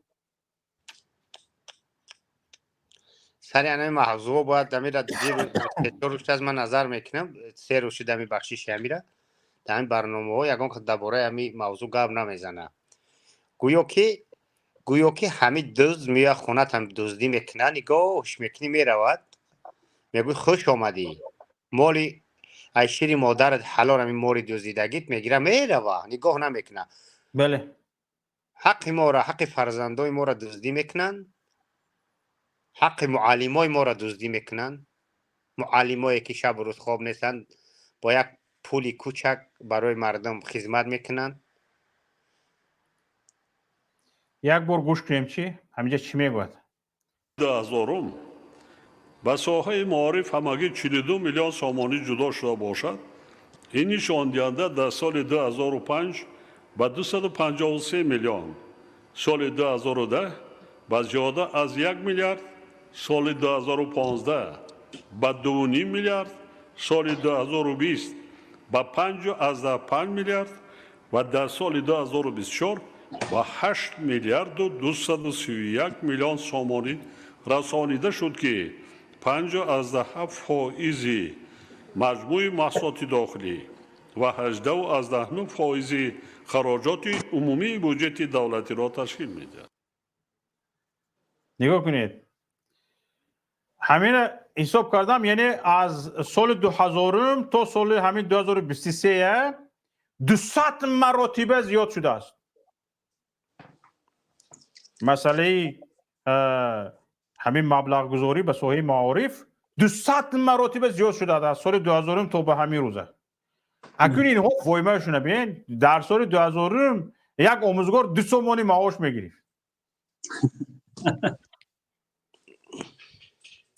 Сари ана мавзӯъ бояд дамира рӯз аз ман назар мекунам. 3 рӯз шуд, ами бахшиши амира дар ҳамин барномаҳо ягон дар бораи ҳами мавзӯъ гап намезана. Гӯё ки ҳами дузд меояд хонатам, дуздӣ мекунад, нигоҳш мекунӣ, меравад, мегӯй: «Хуш омадӣ, моли ай шири модарат ҳалол». Ҳами моли дуздидагит мегира, мерава, нигоҳ намекунад. Бале. Ҳаққи моро, ҳаққи фарзандои моро дуздӣ мекунанд, ҳаққи муаллимои моро дуздӣ мекунанд, муаллимое ки шабу рӯз хоб нестанд, бо як пули кучак барои мардум хизмат мекунанд. Як бор гӯш кунем, чӣ ҳаминҷа чӣ мегӯяд. 2000-ум ба соҳаи маориф ҳамагӣ 42 миллион сомонӣ ҷудо шуда бошад, ин нишондиҳанда дар соли 2005 ба 253 миллион, соли 2010 ба зиёда аз 1 миллиард, соли 2015 ба 2,5 миллиард, соли 2020 ба 5,5 миллиард ва дар соли 2024 ба 8 миллиарду 231 миллион сомонӣ расонида шуд, ки 5,7 фоизи маҷмӯи маҳсулоти дохилӣ ва 18,9 фоизи хароҷоти умумии буҷети давлатиро ташкил медиҳад. Нигоҳ кунед, ҳамина ҳисоб кардам, яъне аз соли 2000-ум то соли ҳамин 2023 200 маротиба зиёд шудааст. Масъалаи ҳамин маблағгузорӣ ба соҳаи маориф 200 маротиба зиёд шудааст аз соли 2000-ум то ба ҳамин рӯза. Акун инҳо фоимаашона бибин: дар соли 2000-ум як омӯзгор 2 сомонӣ маош мегирифт.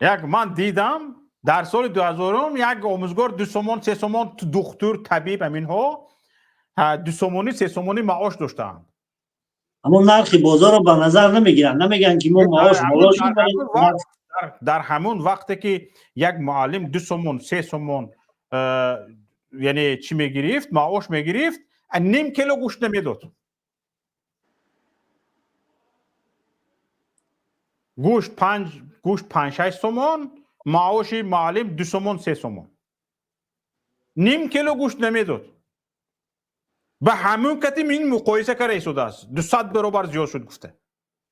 Як ман дидам, дар соли 2000-ум як омӯзгор 2 сомон, 3 сомон, духтур, табиб, ҳаминҳо 2 сомонӣ, 3 сомонӣ маош доштаанд. Аммо нархи бозорро ба назар намегиранд, намегӯянд, ки мо маош боло шуд. Дар ҳамон вақте ки як муаллим 2 сомон, 3 сомон, яъне чӣ мегирифт, маош мегирифт, ним кило гӯшт намедод. Гӯшт панҷ, гӯшт 5-6 сомон, маоши муаллим 2 сомон, 3 сомон, ним кило гӯшт намедод. Ба ҳамун кати ин муқоиса карда истодааст, 200 баробар зиёд шуд гуфта.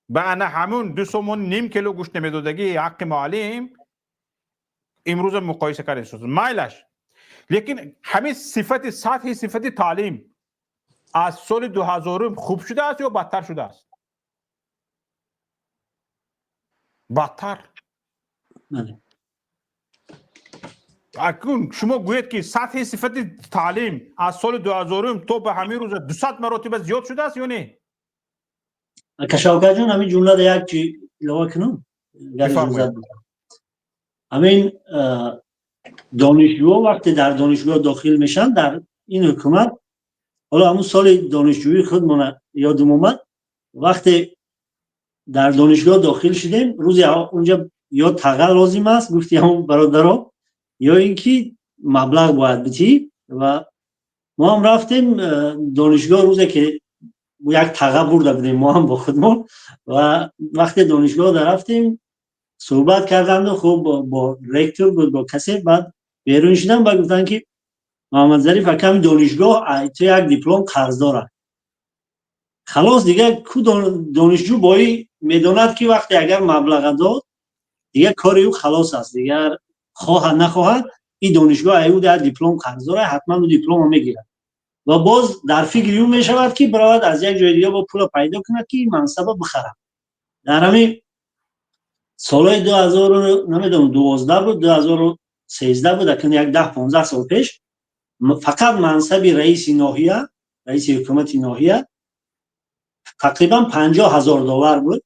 Ба ана ҳамун 2 сомон ним кило гӯшт намедодагӣ ҳаққи муаллим имрӯза муқоиса карда истодааст. Майлаш, лекин ҳамин сифати, сатҳи сифати таълим аз соли 2000-ум хуб шудааст ё бадтар шудааст? Бадтар. Акун шумо гӯед, ки сатҳи сифати таълим аз соли 2000-ум то ба ҳамин рӯза 200 маротиба зиёд шудааст ё не? Ака Шавкатҷон, ҳамин ҷумлада як чи илова кунам, агар. Ҳамин донишҷӯҳо вақте дар донишгоҳ дохил мешаванд дар ин ҳукумат, ҳоло ҳамун соли донишҷӯии худмона ёдум омад, вақте дар донишгоҳ дохил шудем, рӯзе унҷа ё таға лозим аст, гуфти ҳамун бародаро, ё ин ки маблағ бояд битӣ. Ва мо ҳам рафтем донишгоҳ, рӯзе ки як таға бурда будем мо ҳам бо худмон. Ва вақте донишгоҳ дарафтем, суҳбат карданду хуб бо ректор буд, бо касе, баъд берун шудам ба гуфтанд, ки Муҳаммадзариф аками донишгоҳ ту як диплом қарздор аст. Халос, дигар ку донишҷӯ бои медонад, ки вақте агар маблаға дод, дигар кори ӯ халос аст, дигар хоҳад нахоҳад ин донишгоҳ ай ӯ як диплом қарздор аст, ҳатман ӯ дипломро мегирад. Ва боз дар фикри ӯ мешавад, ки биравад аз як ҷои дига бо пула пайдо кунад, ки ин мансаба бихарад. Дар ҳамин солҳои 2000, намедонам, 12 буд, 2013 буд, акун як 10-15 сол пеш, фақат мансаби раиси ноҳия, раиси ҳукумати ноҳия тақрибан 50 000 доллар буд,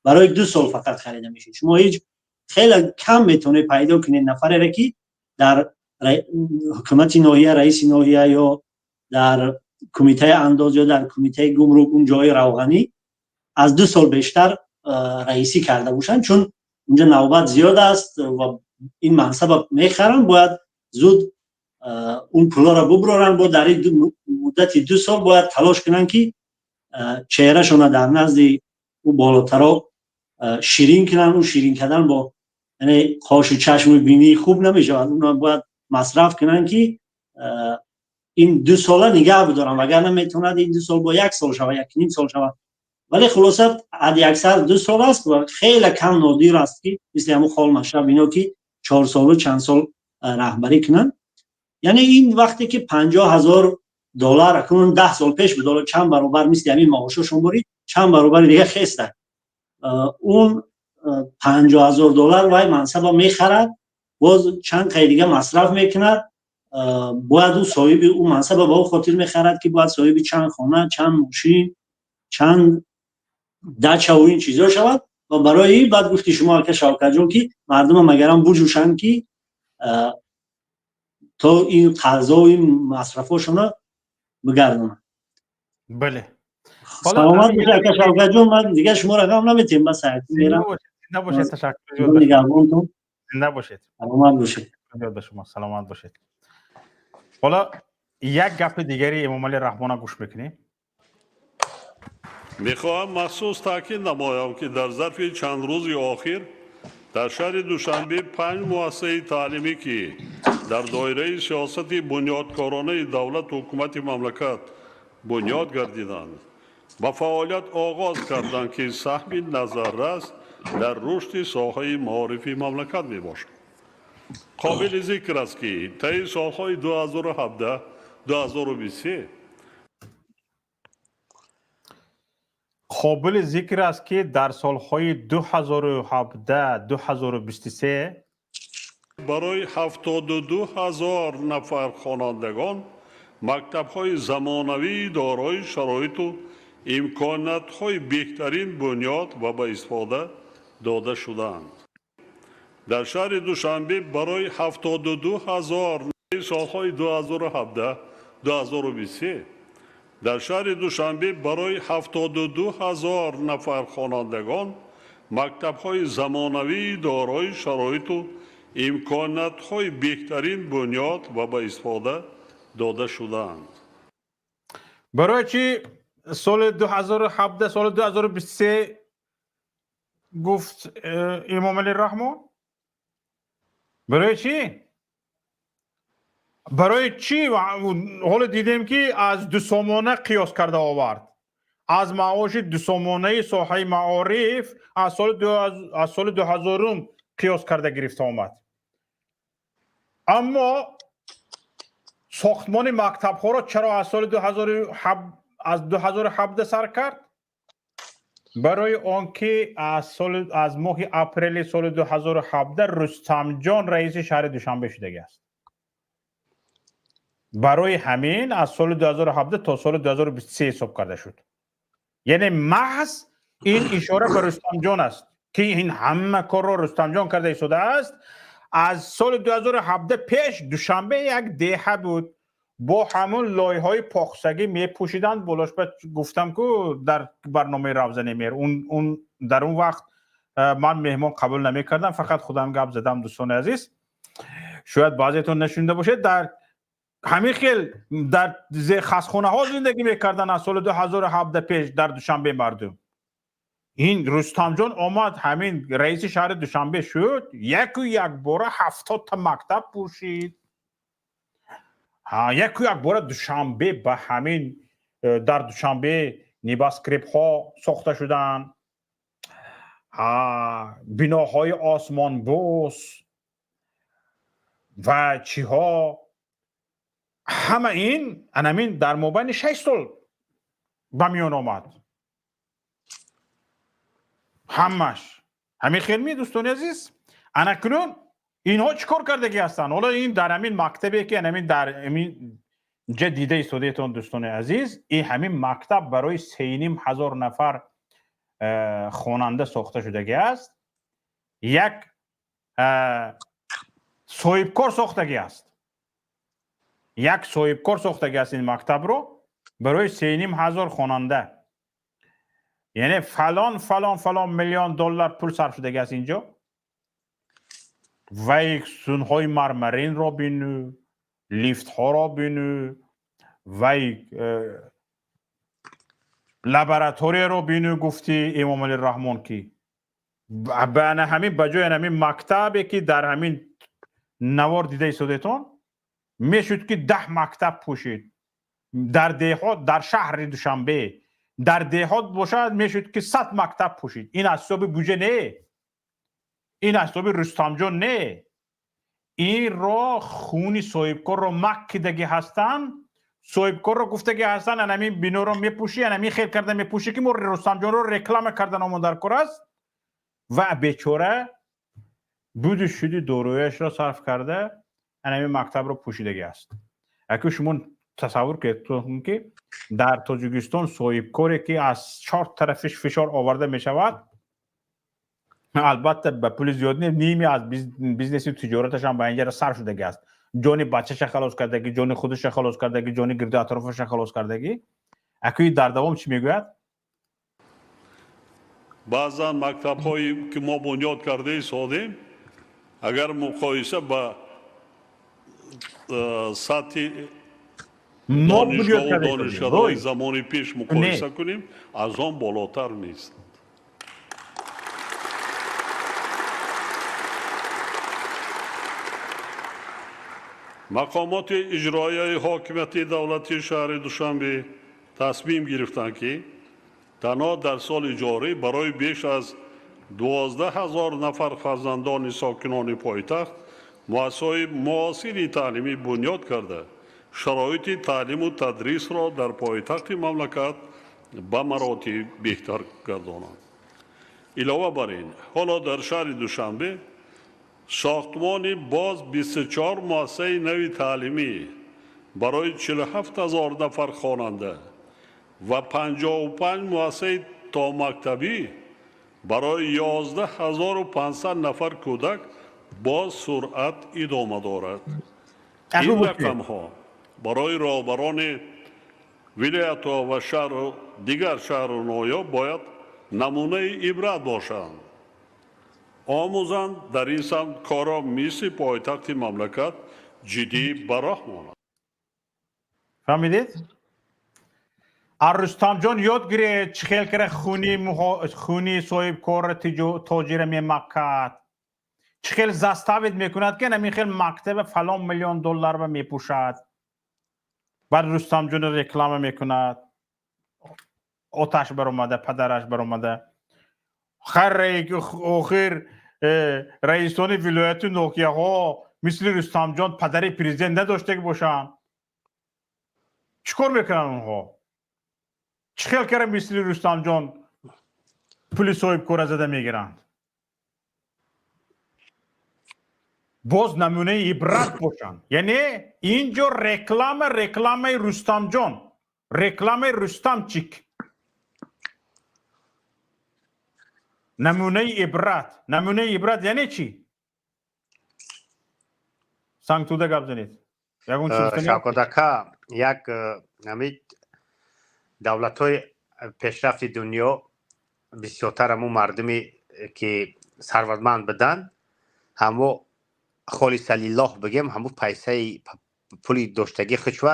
барои 2 сол фақат харида мешуд. Шумо ҳеҷ хеле кам метавонед пайдо кунед нафарере, ки дар ҳукумати ноҳия, раиси ноҳия ё дар кумитаи андоз ё дар кумитаи гумрук, он ҷои равғанӣ, аз 2 сол бештар раисӣ карда бошанд, чун унҷа навбат зиёд аст ва ин мансаба мехаранд, бояд зуд он пулоро буброранд, бо дар ин муддати 2 сол бояд талош кунанд, ки чеҳрашона дар назди ӯ болотаро ширин кунанд. Ӯ ширин кардан бо, яъне, қошу чашму бинии хуб намешавад, уна бояд масраф кунанд, ки ин 2 сола нигаҳ бидоранд, вагарна метавонад ин 2 сол бо як сол шавад, 1,5 сол шавад. Вале хулоса, ҳадди аксар 2 сол аст ва хеле кам, нодир аст, ки мисли ҳамун хол машраб ино, ки 4 солу чанд сол раҳбарӣ кунанд. Яъне ин вақте ки 50 000 доллар акнун 10 сол пеш буд, ҳоло чанд баробар мисли ҳамин маошошон борид, чанд баробари дига хеста. Он 50 000 доллар вай мансаба мехарад, боз чанд қай дига масраф мекунад. Бояд ӯ соҳиби ӯ мансаба ба ӯ хотир мехарад, ки бояд соҳиби чанд хона, чанд мошин, чанд Дачаву ин чизо шавад. Ва барои баъд гуфти шумо, ака Шавкатҷон, ки мардума магарам буҷӯшанд, ки то ин қарзову ин масрафошона бигардонанд. Бале. Саломат бошед, ака Шавкатҷон. Ман дигар шуморо ғам наметем, ба сайти мерам. Зинда бошед, ташаккур. Нигаҳбонтон. Зинда бошед. Саломат бошед. Зиёд ба шумо, саломат бошед. Ҳоло як гапи дигари Эмомалӣ Раҳмона гӯш мекунем. Мехоҳам махсус таъкид намоям, ки дар зарфи чанд рӯзи охир дар шаҳри Душанбе панҷ муассисаи таълимӣ, ки дар доираи сиёсати бунёдкоронаи давлату ҳукумати мамлакат бунёд гардиданд, ба фаъолият оғоз карданд, ки саҳми назаррас дар рушди соҳаи маорифи мамлакат мебошад. Қобили зикр аст, ки таи солҳои 2017 2023 Қобили зикр аст, ки дар солҳои 2017 2023 барои 72 ҳазор нафар хонандагон мактабҳои замонавии дорои шароиту имкониятҳои беҳтарин бунёд ва ба истифода дода шудаанд. Дар шаҳри Душанбе барои 72 ҳазор солҳои 2017 2023 дар шаҳри Душанбе барои 72 ҳазор нафар хонандагон мактабҳои замонавии дорои шароиту имкониятҳои беҳтарин бунёд ва ба истифода дода шудаанд. Барои чӣ соли 2017, соли 2023 гуфт Эмомалӣ Раҳмон? Барои чӣ? Барои чӣ? Ҳоло дидем, ки аз 2 сомона қиёс карда овард, аз маоши 2 сомонаи соҳаи маориф аз соли 2000-ум қиёс карда гирифта омад. Аммо сохтмони мактабҳоро чаро аз 2017 сар кард? Барои он ки аз моҳи апрели соли 2017 Рустамҷон раиси шаҳри Душанбе шудагӣ аст. Барои ҳамин аз соли 2017 то соли 2023 ҳисоб карда шуд. Яъне маҳз ин ишора ба Рустамҷон аст, ки ин ҳама корро Рустамҷон карда истодааст. Аз соли 2017 пеш Душанбе як деҳа буд, бо ҳамун лойҳои похсагӣ мепӯшиданд болош. Ба гуфтам ку дар барномаи Равзани Мер, дар он вақт ман меҳмон қабул намекардам, фақат худам гап задам. Дӯстони азиз, шояд баъзетон нашунида бошед, дар ҳамин хел дар хасхонаҳо зиндагӣ мекарданд аз соли 2017 пеш дар Душанбе мардум. Ин Рустамҷон омад, ҳамин раиси шаҳри Душанбе шуд, яку якбора 70-та мактаб пӯшид. Яку якбора Душанбе ба ҳамин дар Душанбе небоскребҳо сохта шуданд, биноҳои осмонбӯс ва чиҳо. Ҳама ин анамин дар мобайни 6 сол ба миён омад ҳамаш. Ҳамин хел ми, дӯстони азиз? Анакунун инҳо чӣ кор кардагӣ ҳастанд? Ҳоло ин дар ҳамин мактабе, ки ҳамин дар ҳамин ҷа дида истодаетон, дӯстони азиз, ин ҳамин мактаб барои 3,5 ҳазор нафар хонанда сохта шудагӣ аст. Як соҳибкор сохтагӣ аст, як соҳибкор сохтагӣ аст ин мактабро барои 3,5 ҳазор хонанда. Яъне фалон, фалон, фалон миллион доллар пул сарф шудагӣ аст инҷо. Вай сутунҳои мармаринро бину, лифтҳоро бину, вай лабораторияро бину. Гуфти Эмомалӣ Раҳмон, ки ба ҳамин ба ҷои ҳамин мактабе, ки дар ҳамин навор дида истодетон, мешуд, ки 10 мактаб пӯшид дар деҳот, дар шаҳри Душанбе. Дар деҳот бошад, мешуд, ки 100 мактаб пӯшид. Ин аз ҳисоби буҷа не, ин аз ҳисоби Рустамҷон не, инро хуни соҳибкорро маккидагӣ ҳастанд. Соҳибкорро гуфтагӣ ҳастанд: анамин биноро мепӯшӣ, анамин хел карда мепӯшӣ, ки мо Рустамҷонро реклама кардан омон дар кор аст. Ва бечора буду шуди дорояшро сарф карда, анамин мактабро пӯшидагӣ аст. Аку шумо Тасаввур кунед, ки дар Тоҷикистон соҳибкоре, ки аз чор тарафиш фишор оварда мешавад, албатта ба пули зиёд не, ними аз бизнеси тиҷораташам ба инҷара сар шудаги аст, ҷони бачаша халос кардагӣ, ҷони худиша халос кардагӣ, ҷони гирду атрофаша халос кардагӣ. Акӯи дар давом чӣ мегӯяд? Баъзан мактабҳое, ки мо бунёд карда истодем, агар муқоиса ба сатҳи донишгоҳу донишкадаҳои замони пеш муқоиса кунем, аз он болотар меистанд. Мақомоти иҷроияи ҳокимияти давлатии шаҳри Душанбе тасмим гирифтанд, ки танҳо дар соли ҷорӣ барои беш аз 12 000 нафар фарзандони сокинони пойтахт муассисаҳои муосири таълимӣ бунёд карда, шароити таълиму тадрисро дар пойтахти мамлакат ба маротиб беҳтар гардонанд. Илова бар ин, ҳоло дар шаҳри Душанбе сохтмони боз 24 муассисаи нави таълимӣ барои 47 000 нафар хонанда ва 55 муассисаи томактабӣ барои 11 500 нафар кӯдак бо суръат идома дорад. Ин рақамҳо барои роҳбарони вилоятҳо ва шаҳру дигар шаҳру ноҳияҳо бояд намунаи ибрат бошанд, омӯзанд, дар ин самт корро мисли пойтахти мамлакат ҷиддӣ ба роҳ монанд. Фаҳмидед? Аз Рустамҷон ёд гиред, чӣ хел кара хуни соҳибкорро, тоҷира мемаккад, чӣ хел заставить мекунад, ки ҳамин хел мактаба фалон миллион долларба мепӯшад, баъд Рустамҷонро реклама мекунад. Оташ баромада, падараш баромада. Хайр, охир раисони вилояту ноҳияҳо мисли Рустамҷон падари президент надоштаги бошанд, чӣ кор мекунанд онҳо? Чӣ хел кара мисли Рустамҷон пули соҳибкора зада мегиранд? Боз намунаи ибрат бошанд. Яъне инҷо реклама, рекламаи Рустамҷон, рекламаи Рустамчик, намунаи ибрат. Намунаи ибрат яъне чӣ? Сангтуда, гап занед. Ягон чиз гуфтани? Шавкат ака, як ҳамин давлатҳои пешрафти дунё бисёртар ҳамун мардуме, ки сарватманд буданд, ҳамо холиса лиллоҳ бигем, ҳамун пайсаи пули доштагӣ худшва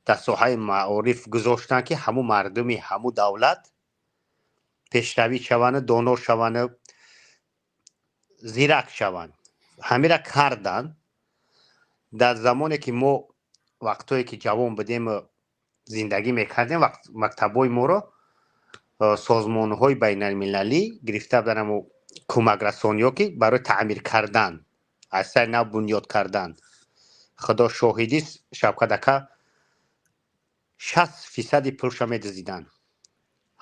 дар соҳаи маориф гузоштанд, ки ҳамун мардуми ҳамун давлат пешравӣ шаванду, доно шаванду, зирак шаванд. Ҳамира карданд. Дар замоне ки мо, вақтое ки ҷавон будему зиндагӣ мекардем, мактабҳои моро созмонҳои байналмилалӣ гирифта буданд, ҳамо кӯмакрасониҳо, ки барои таъмир кардан, аз сари нав бунёд кардан. Худо шоҳидист, Шавкат ака, 60 фисади пулша медизиданд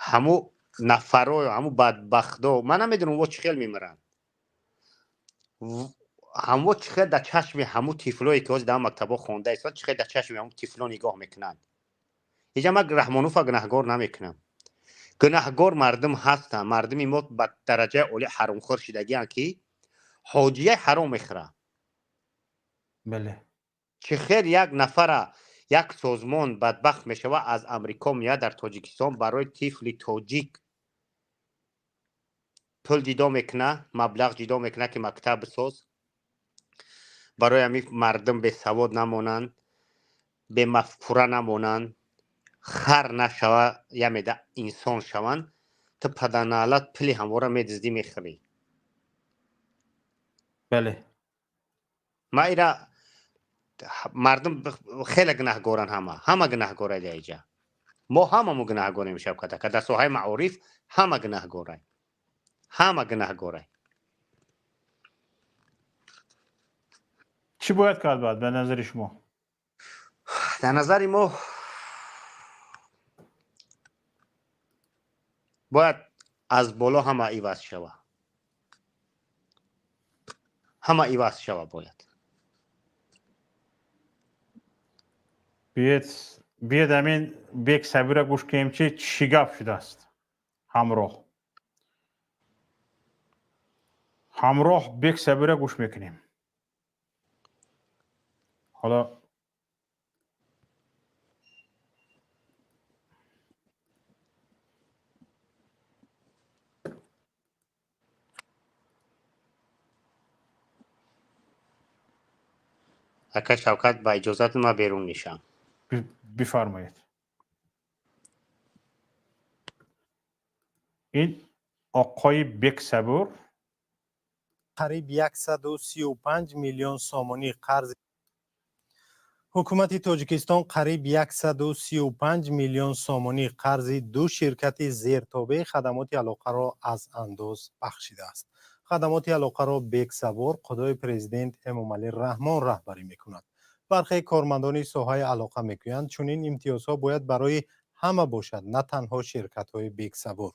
ҳаму нафаро, ҳаму бадбахто. Ман намедонам, во чӣ хел мемиранд, ҳамо чӣ хел дар чашми ҳаму тифлое, ки ҳозир дар мактабҳо хонда истод, чӣ хел дар чашми ҳаму тифло нигоҳ мекунанд. Иҷа ман Раҳмонуфа гунаҳгор намекунам. Гунаҳгор мардум ҳастанд. Мардуми мо ба дараҷаи олӣ ҳаромхӯр шидагианд, ки ҳоҷияи ҳаром мехӯрад. Чӣ хел як нафара, як созмон бадбахт мешава, аз Амрико меяд, дар Тоҷикистон барои тифли тоҷик пул ҷидо мекуна, маблағ ҷидо мекуна, ки мактаб бисоз, барои ҳамин мардум бесавод намонанд, бемафкура намонанд, хар нашава, ямеда инсон шаванд. Ту паданалат пули ҳамвора медиздӣ, мехӯрӣ. Ма ира мардум хеле гунаҳгоранд, ҳама гунаҳгорад. Иҷа мо ҳамамо гунаҳгорем, Шавкат ака. Дар соҳаи маориф ҳама гунаҳгорай, ҳама гунаҳгорай. Чӣ бояд кард баъд, ба назари шумо? Дар назари мо бояд аз боло ҳама иваз шава, ҳама иваз шава бояд. Биёед, биёед, ҳамин Бек Сабира гӯш кунем, чи чӣ гап шудааст. Ҳамроҳ Бек Сабира гӯш мекунем ҳоло. Ака Шавкат, ба иҷозат ма берун мешам. Бифармоед. Ин оқои Бексабур. Қариб 135 миллион сомонӣ қарз. Ҳукумати Тоҷикистон қариб 135 миллион сомонӣ қарзи ду ширкати зертобеи хадамоти алоқаро аз андоз бахшидааст. Хадамоти алоқаро Бексабур, қудои президент Эмомалӣ Раҳмон, раҳбарӣ мекунад. Бархе кормандони соҳаи алоқа мегӯянд, чунин имтиёзҳо бояд барои ҳама бошад, на танҳо ширкатҳои Бексабур.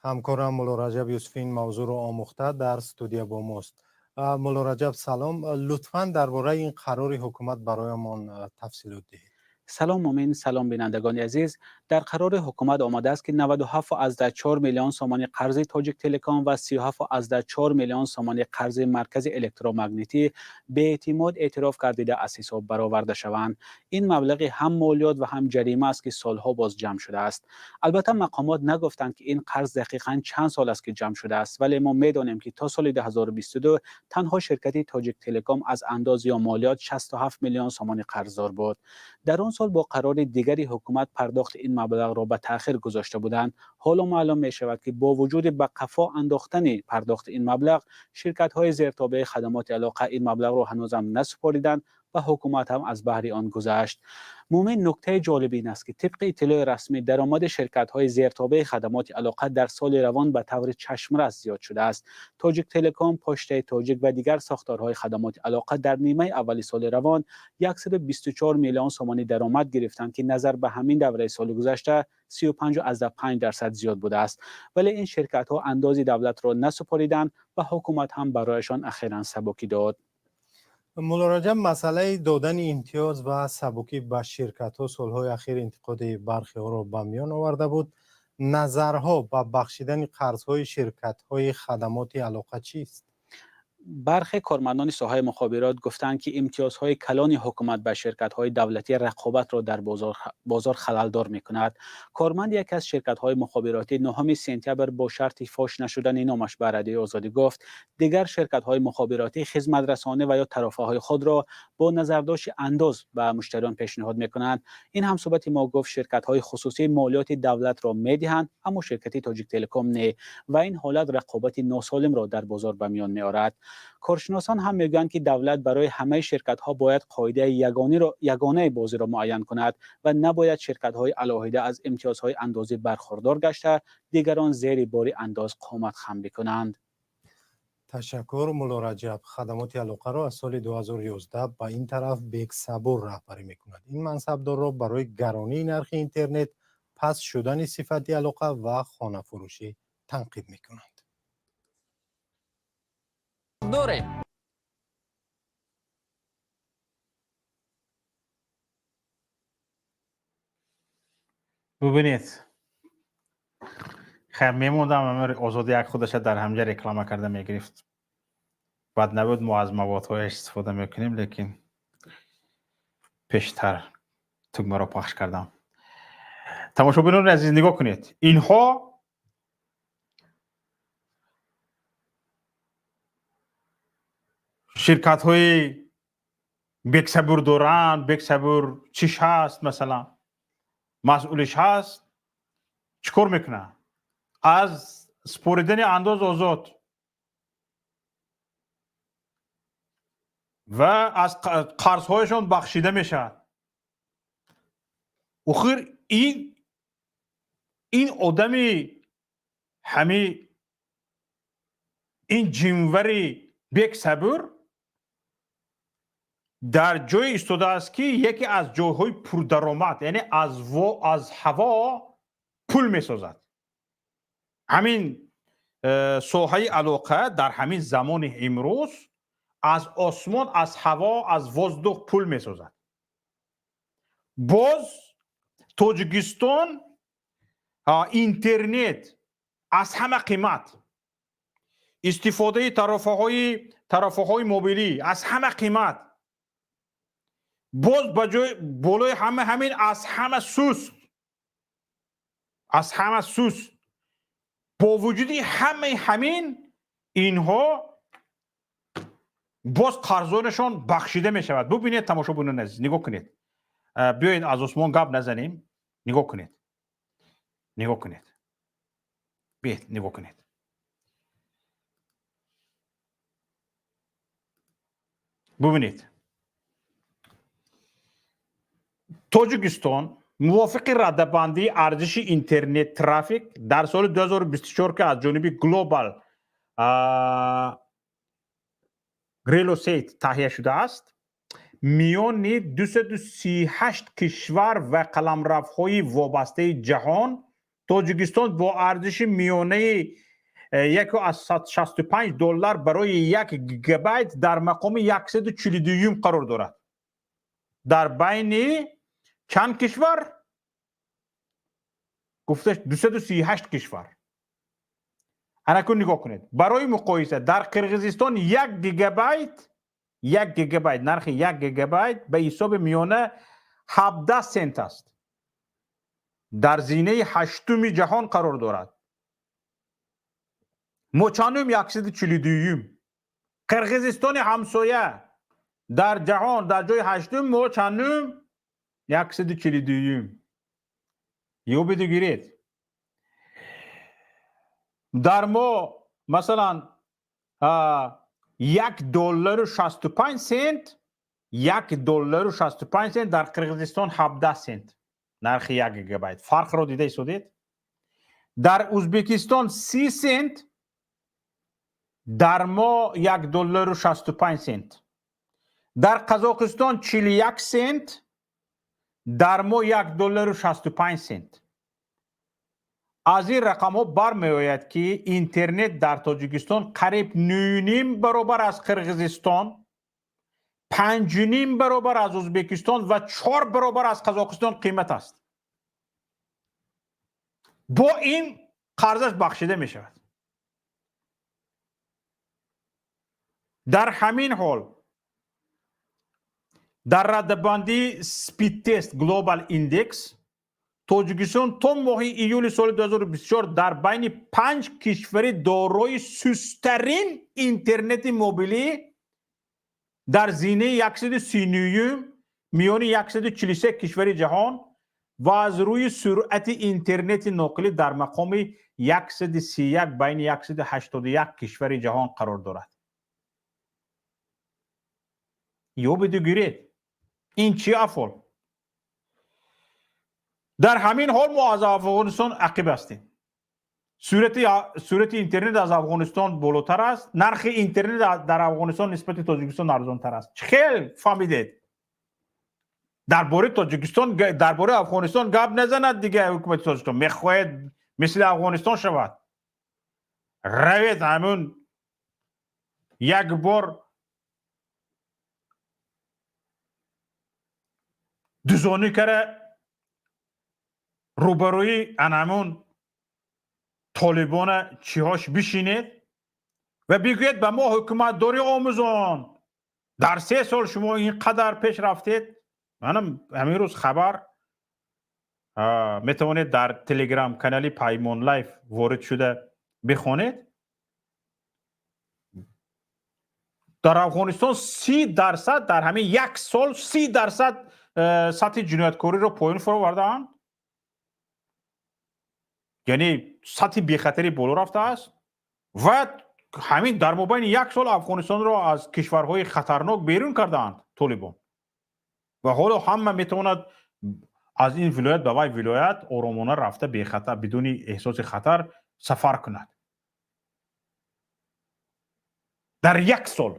Ҳамкорам Мулло Раҷаб Юсуфи ин мавзӯъро омӯхта, дар студия бо мост. Мулло Раҷаб, салом. Лутфан дар бораи ин қарори ҳукумат бароямон тафсилот диҳед. Салом, Мумин, салом, бинандагони азиз. Дар қарори ҳукумат омадааст, ки 97,4 миллион сомонӣ қарзи Тоҷик Телеком ва 37,4 миллион сомонӣ қарзи Маркази электромагнитӣ беэътимод эътироф гардида, аз ҳисоб бароварда шаванд. Ин маблағи ҳам молиёт ва ҳам ҷарима аст, ки солҳо боз ҷамъ шудааст. Албатта, мақомот нагуфтанд, ки ин қарз дақиқан чанд сол аст, ки ҷамъ шудааст, вале мо медонем, ки то соли 2022 танҳо ширкати Тоҷик Телеком аз андоз ё молиёт 67 миллион сомонӣ қарздор буд. Дар он сол бо қарори дигари ҳукумат пардохти ин маблағро ба таъхир гузошта буданд. Ҳоло маълум мешавад, ки бо вуҷуди ба қафо андохтани пардохти ин маблағ, ширкатҳои зертобеи хадамоти алоқа ин маблағро ҳанӯзам насупориданд ва ҳукумат ҳам аз баҳри он гузашт. Мумин, нуктаи ҷолиб ин аст, ки тибқи иттилои расмӣ, даромади ширкатҳои зертобеи хадамоти алоқа дар соли равон ба таври чашмрас зиёд шудааст. Тоҷик Телеком, Почтаи Тоҷик ва дигар сохторҳои хадамоти алоқа дар нимаи аввали соли равон 124 миллион сомонӣ даромад гирифтанд, ки назар ба ҳамин давраи соли гузашта 35,5% зиёд будааст. Вале ин ширкатҳо андози давлатро насупориданд ва ҳукумат ҳам барояшон ахиран сабукӣ дод. Мулло Раҷаб, масъалаи додани имтиёз ва сабукӣ ба ширкатҳо солҳои ахир интиқоди бархеҳоро ба миён оварда буд. Назарҳо ба бахшидани қарзҳои ширкатҳои хадамоти алоқа чист? Бархе кормандони соҳаи мухобирот гуфтанд, ки имтиёзҳои калони ҳукумат ба ширкатҳои давлатӣ рақобатро дар бозор халалдор мекунад. Корманди яке аз ширкатҳои мухобиротӣ 9 сентябр бо шарти фош нашудани номаш ба Радиои Озодӣ гуфт, дигар ширкатҳои мухобиротӣ хизматрасонӣ ва ё тарофаҳои худро бо назардошти андоз ба муштариён пешниҳод мекунанд. Ин ҳамсӯҳбати мо гуфт, ширкатҳои хусусӣ молиёти давлатро медиҳанд, аммо ширкати Тоҷик Телеком не, ва ин ҳолат рақобати носолимро дар бозор ба миён меорад. Коршиносон ҳам мегӯянд, ки давлат барои ҳамаи ширкатҳо бояд қоидаи ягонаи бозиро муайян кунад ва набояд ширкатҳои алоҳида аз имтиёзҳои андозӣ бархурдор гашта, дигарон зери бори андоз қомат хам бикунанд. Ташаккур, Мулло Раҷаб. Хадамоти алоқаро аз соли 2011 ба ин тараф Бек Сабур раҳбарӣ мекунад. Ин мансабдорро барои гаронии нархи интернет, паст шудани сифати алоқа ва хонафурӯшӣ танқид мекунанд. Дорем. Бубинед, хайр, мемондам, Озодӣ як худаша дар ҳамҷа реклама карда мегирифт, бад набуд. Мо аз маводҳояш истифода мекунем, лекин пештар тугмаро пахш кардам. Тамошобинони азиз, нигоҳ кунед, инҳо ширкатҳои Бексабур доранд. Бексабур чиш ҳаст, масалан, масъулиш ҳаст, чӣ кор мекунад? Аз споридани андоз озод ва аз қарзҳояшон бахшида мешавад. Охир ин одами ҳами ин ҷинвари Бексабур дар ҷое истодааст, ки яке аз ҷойҳои пурдаромад, яъне аз ҳаво пул месозад. Ҳамин соҳаи алоқа дар ҳамин замони имрӯз аз осмон, аз ҳаво, аз воздух пул месозад. Боз Тоҷикистон интернет аз ҳама қимат, истифодаи тарофаҳои мобилӣ аз ҳама қимат, боз ба ҷои болои ҳама ҳамин аз ҳама суст, аз ҳама суст. Бо вуҷуди ҳамаи ҳамин инҳо боз қарзонашон бахшида мешавад. Бубинед, тамошобинони азиз, нигоҳ кунед. Биёед, аз осмон гап назанем. Нигоҳ кунед, нигоҳ кунед, биёед, нигоҳ кунед. Бубинед, Тоҷикистон мувофиқи радабандии арзиши интернет трафик дар соли 2024, ки аз ҷониби Global Real Estate таҳия шудааст, миёни 238 кишвар ва қаламравҳои вобастаи ҷаҳон Тоҷикистон бо арзиши миёнаи 1,65 доллар барои 1 гигабайт дар мақоми 142-юм қарор дорад. Дар байни чанд кишвар? Гуфта, 238 кишвар. Анакун нигоҳ кунед. Барои муқоиса, дар Қирғизистон 1 гигабайт, 1 гигабайт, нархи 1 гигабайт ба ҳисоби миёна 17 сент аст. Дар зинаи ҳаштуми ҷаҳон қарор дорад. Мо чандум? 142-юм. Қирғизистони ҳамсоя дар ҷаҳон дар ҷои ҳаштум, мо чандум? 142-юм. Ёбеду гиред. Дар мо масалан 1 доллару 65 сент, 1 доллару 65 сент, дар Қирғизистон 17 сент нархи 1 гигабайт. Фарқро дида истодед. Дар Узбекистон 30 сент, дар мо 1 доллару 65 сент. Дар Қазоқистон 41 сент, дар мо 1 доллару 65 сент. Аз ин рақамҳо бармеояд, ки интернет дар Тоҷикистон қариб 9,5 баробар аз Қирғизистон, 5,5 баробар аз Узбекистон ва 4 баробар аз Қазоқистон қимат аст. Бо ин қарзаш бахшида мешавад. Дар ҳамин ҳол дар радабандии Speedtest Global Index Тоҷикистон то моҳи июли соли 2024 дар байни панҷ кишвари дорои сустарин интернети мобилӣ дар зинаи 139 миёни 143 кишвари ҷаҳон ва аз рӯи суръати интернети ноқилӣ дар мақоми 131 байни 181 кишвари ҷаҳон қарор дорад. Ёбеду гиред, ин чӣ афол? Дар ҳамин ҳол мо аз Афғонистон ақиб ҳастем. Суръати интернет аз Афғонистон болотар аст, нархи интернет дар Афғонистон нисбати Тоҷикистон арзонтар аст. Хел фаҳмидед? Дар бораи Тоҷикистон, дар бораи Афғонистон гап назанад дига. Ҳукумати Тоҷикистон мехоҳад мисли Афғонистон шавад. Равед, ҳамун як бор дузонӣ кара рӯбарӯи анамун толибона чиҳош бишинед ва бигӯед: ба мо ҳукуматдорӣ омӯзон, дар 3 сол шумо ин қадар пеш рафтед. Манам ҳамин рӯз хабар, метавонед дар Телеграм канали Паймон Лайф ворид шуда бихонед. Дар Афғонистон 30%, дар ҳамин як сол 30% сатҳи ҷинояткориро поён фуровардаанд, яъне сатҳи бехатарӣ боло рафтааст ва ҳамин дар мобайни як сол Афғонистонро аз кишварҳои хатарнок берун кардаанд толибон ва ҳоло ҳама метавонад аз ин вилоят ба вай вилоят оромона рафта, бехатар, бидуни эҳсоси хатар сафар кунад. Дар як сол.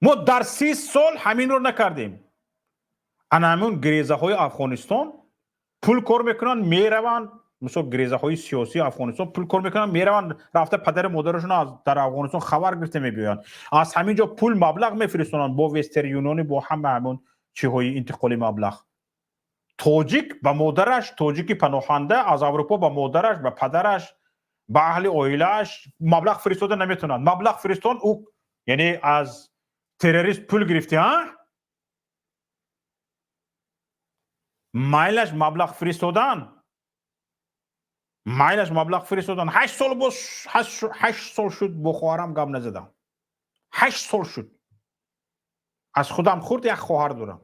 Мо дар 30 сол ҳаминро накардем. Ана ҳамун грезаҳои Афғонистон пул кор мекунанд, мераванд, мисол, грезаҳои сиёсии Афғонистон пул кор мекунанд, мераванд, рафта падари модарашон аз дар Афғонистон хабар гирифта мебиёянд, аз ҳамин ҷо пул, маблағ мефиристонанд бо Вестерн Юниони, бо ҳама ҳамун чиҳои интиқоли маблағ. Тоҷик ба модараш, тоҷики паноҳанда аз Аврупо ба модараш, ба падараш, ба аҳли оилааш маблағ фиристода наметавонад. Маблағ фиристон, ӯ яъне аз террорист пул гирифти, а? Майлаш маблағ фиристодан, майлаш маблағ фиристодан. 8 сол боз, 8 сол шуд, бо хоҳарам гап назадам. 8 сол шуд. Аз худам хурд як хоҳар дорам.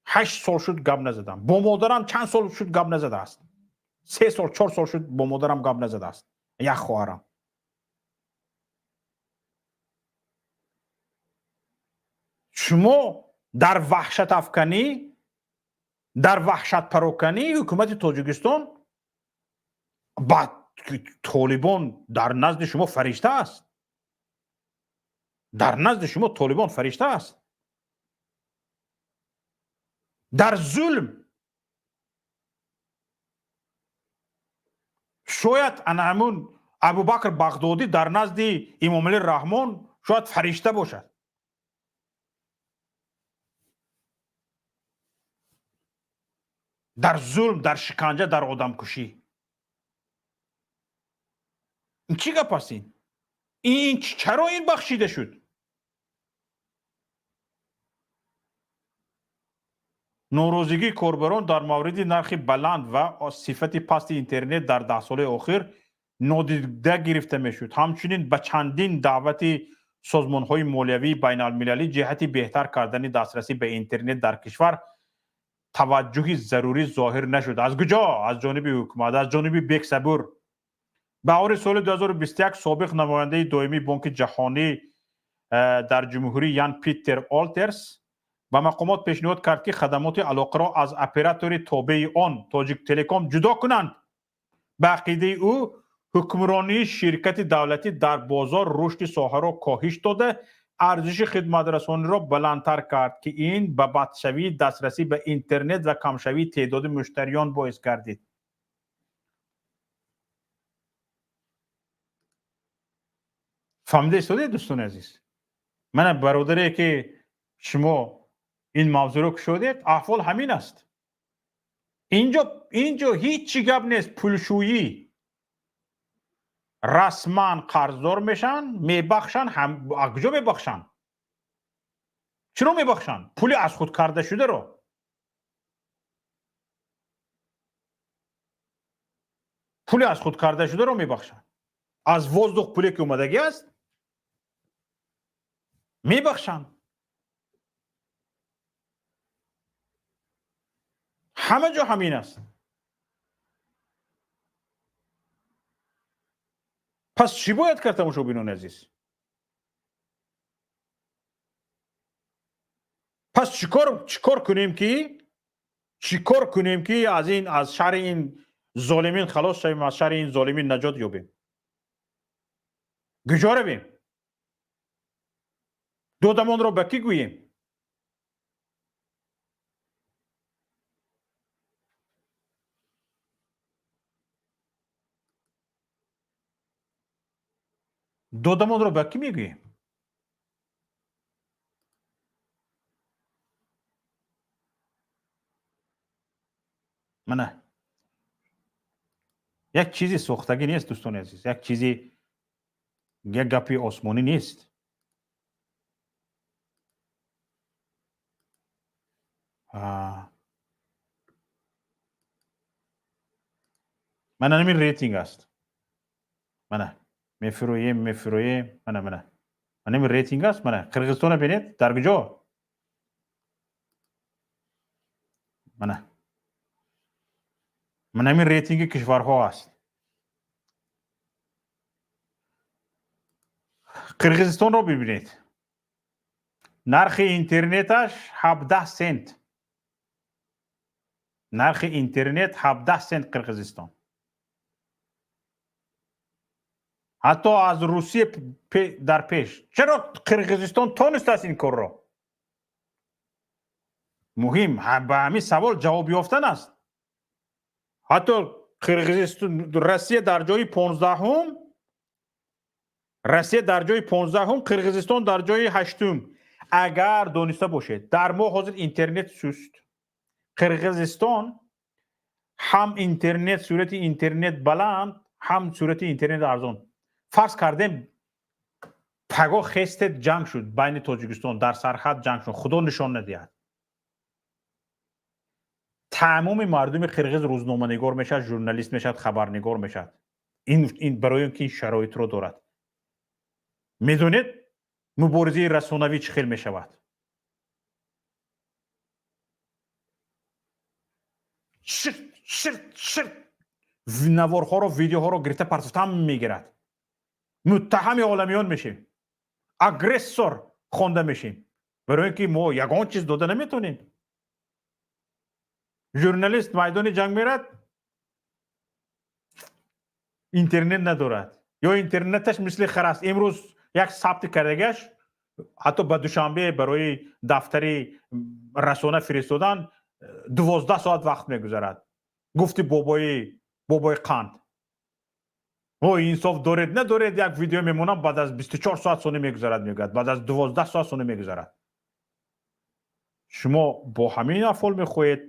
8 сол шуд, гап назадам. Бо модарам чанд сол шуд, гап назадааст? 3 сол, 4 сол шуд, бо модарам гап назадааст як хоҳарам. Шумо дар ваҳшатафканӣ, дар ваҳшатпароканӣ ҳукумати Тоҷикистон ба Толибон дар назди шумо фаришта аст. Дар назди шумо Толибон фаришта аст. Дар зулм шояд ана ҳамун Абубакр Бағдодӣ дар назди Имомалӣ Раҳмон шояд фаришта бошад. Дар зулм, дар шиканҷа, дар одамкушӣ. Ин чӣ гап аст? Ин чаро ин бахшида шуд? Норозигии корбарон дар мавриди нархи баланд ва сифати пасти интернет дар 10 солаи охир нодида гирифта мешуд. Ҳамчунин ба чандин даъвати созмонҳои молиявии байналмилалӣ ҷиҳати беҳтар кардани дастрасӣ ба интернет дар кишвар таваҷҷӯҳи зарурӣ зоҳир нашуд. Аз куҷо? Аз ҷониби ҳукумат, аз ҷониби Бексабур. Баҳори соли 2021 собиқ намояндаи доимии Бонки Ҷаҳонӣ дар ҷумҳурӣ Ян Питер Олтерс ба мақомот пешниҳод кард, ки хадамоти алоқаро аз оператори тобеи он, Тоҷиктелеком, ҷудо кунанд. Ба ақидаи ӯ, ҳукмронии ширкати давлатӣ дар бозор рушди соҳаро коҳиш дода, арзиши хидматрасониро баландтар кард, ки ин ба бадшавии дастрасӣ ба интернет ва камшавии теъдоди муштариён боис гардид. Фаҳмида истодед, дӯстони азиз? Мана, бародаре ки шумо ин мавзӯъро кушодед, аҳвол ҳамин аст. Инҷо ҳеҷ чӣ гап нест. Пулшӯӣ, расман қарздор мешаванд, мебахшанд. Аз куҷо мебахшанд? Чиро мебахшанд? Пули аз худ карда шударо. Пули аз худ карда шударо мебахшанд. Аз воздух пуле ки омадагӣ аст, мебахшанд. Ҳама ҷо ҳамин аст. Пас чӣ бояд кард, тамошобинони азиз? Пас чӣ кор кунем, ки чӣ кор кунем, ки аз ин, аз шарри ин золимин халос шавем, аз шарри ин золимин наҷот ёбем? Куҷо равем? Додамонро ба кӣ гӯем? Додамонро ба кӣ мегӯем? Мана, як чизи сохтагӣ нест, дӯстони азиз, як чизи, як гапи осмонӣ нест. Мана, ҳамин рейтинг аст. Мана, мефурӯем, мефурӯем. Мана, мана, мана ҳамин рейтинг аст. Мана, Қирғизистонро бинед, дар куҷо. Мана, мана ҳамин рейтинги кишварҳо аст. Қирғизистонро бибинед, нархи интернеташ 17 сент. Нархи интернет 17 сент. Қирғизистон ҳатто аз Русия дар пеш. Чаро Қирғизистон тонистааст ин корро? Муҳим ба ҳамин савол ҷавоб ёфтан аст. Ҳатто Қирғизистон, Россия дар ҷои 15-ум, Россия дар ҷои 15-ум, Қирғизистон дар ҷои ҳаштум. Агар дониста бошед, дар мо ҳозир интернет суст. Қирғизистон ҳам интернет, суръати интернет баланд, ҳам суръати интернет арзон. Фарз кардем, пагоҳ хестед, ҷанг шуд байни Тоҷикистон, дар сарҳад ҷанг шуд, Худо нишон надиҳад, тамоми мардуми қирғиз рӯзноманигор мешавад, журналист мешавад, хабарнигор мешавад. Ин барои он ки ин шароитро дорад. Медонед, муборизаи расонавӣ чӣ хел мешавад? Ширт, ширт, ширт наворҳоро, видеоҳоро гирифта партофтан мегирад. Муттаҳами оламиён мешем, агрессор хонда мешем, барои ин ки мо ягон чиз дода наметонем. Журналист майдони ҷанг мерад, интернет надорад ё интернеташ мисли хар аст. Имрӯз як сабти кардагиаш ҳатто ба Душанбе барои дафтари расона фиристодан 12 соат вақт мегузарад. Гуфти бобои қанд: «О, инсоф доред, надоред, як видео мемонам, баъд аз 24 соат сони мегузарад», мегӯяд. Баъд аз 12 соат сони мегузарад. Шумо бо ҳамин афол мехоҳед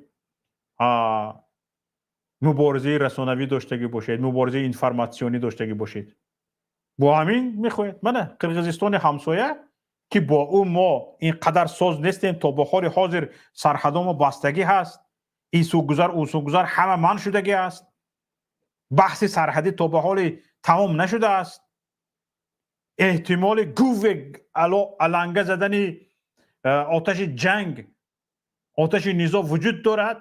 муборизаи расонавӣ доштагӣ бошед, муборизаи информатсионӣ доштагӣ бошед? Бо ҳамин мехоҳед? Мана Қирғизистони ҳамсоя, ки бо ӯ мо ин қадар соз нестем, то бо ҳоли ҳозир сарҳадомо бастагӣ ҳаст, ин сӯ гузар, ӯ сӯ гузар, ҳама манъ шудагӣ аст, баҳси сарҳадӣ то ба ҳоли тамом нашудааст, эҳтимоли гуве аланга задани оташи ҷанг, оташи низо вуҷуд дорад.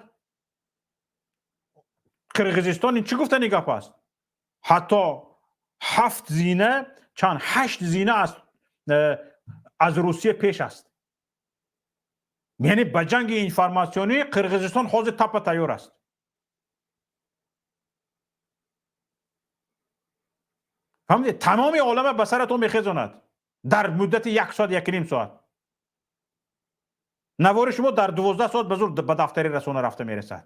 Қирғизистон ин чӣ гуфтани гап аст? Ҳатто ҳафт зина, чанд, ҳашт зина аз Русия пеш аст. Яъне ба ҷанги информатсионӣ Қирғизистон ҳозир таппа тайёр аст. Фаҳмидед? Тамоми олама ба саратон мехезонад дар муддати як соат, якним соат. Навори шумо дар 12 соат ба зур ба дафтари расона рафта мерасад.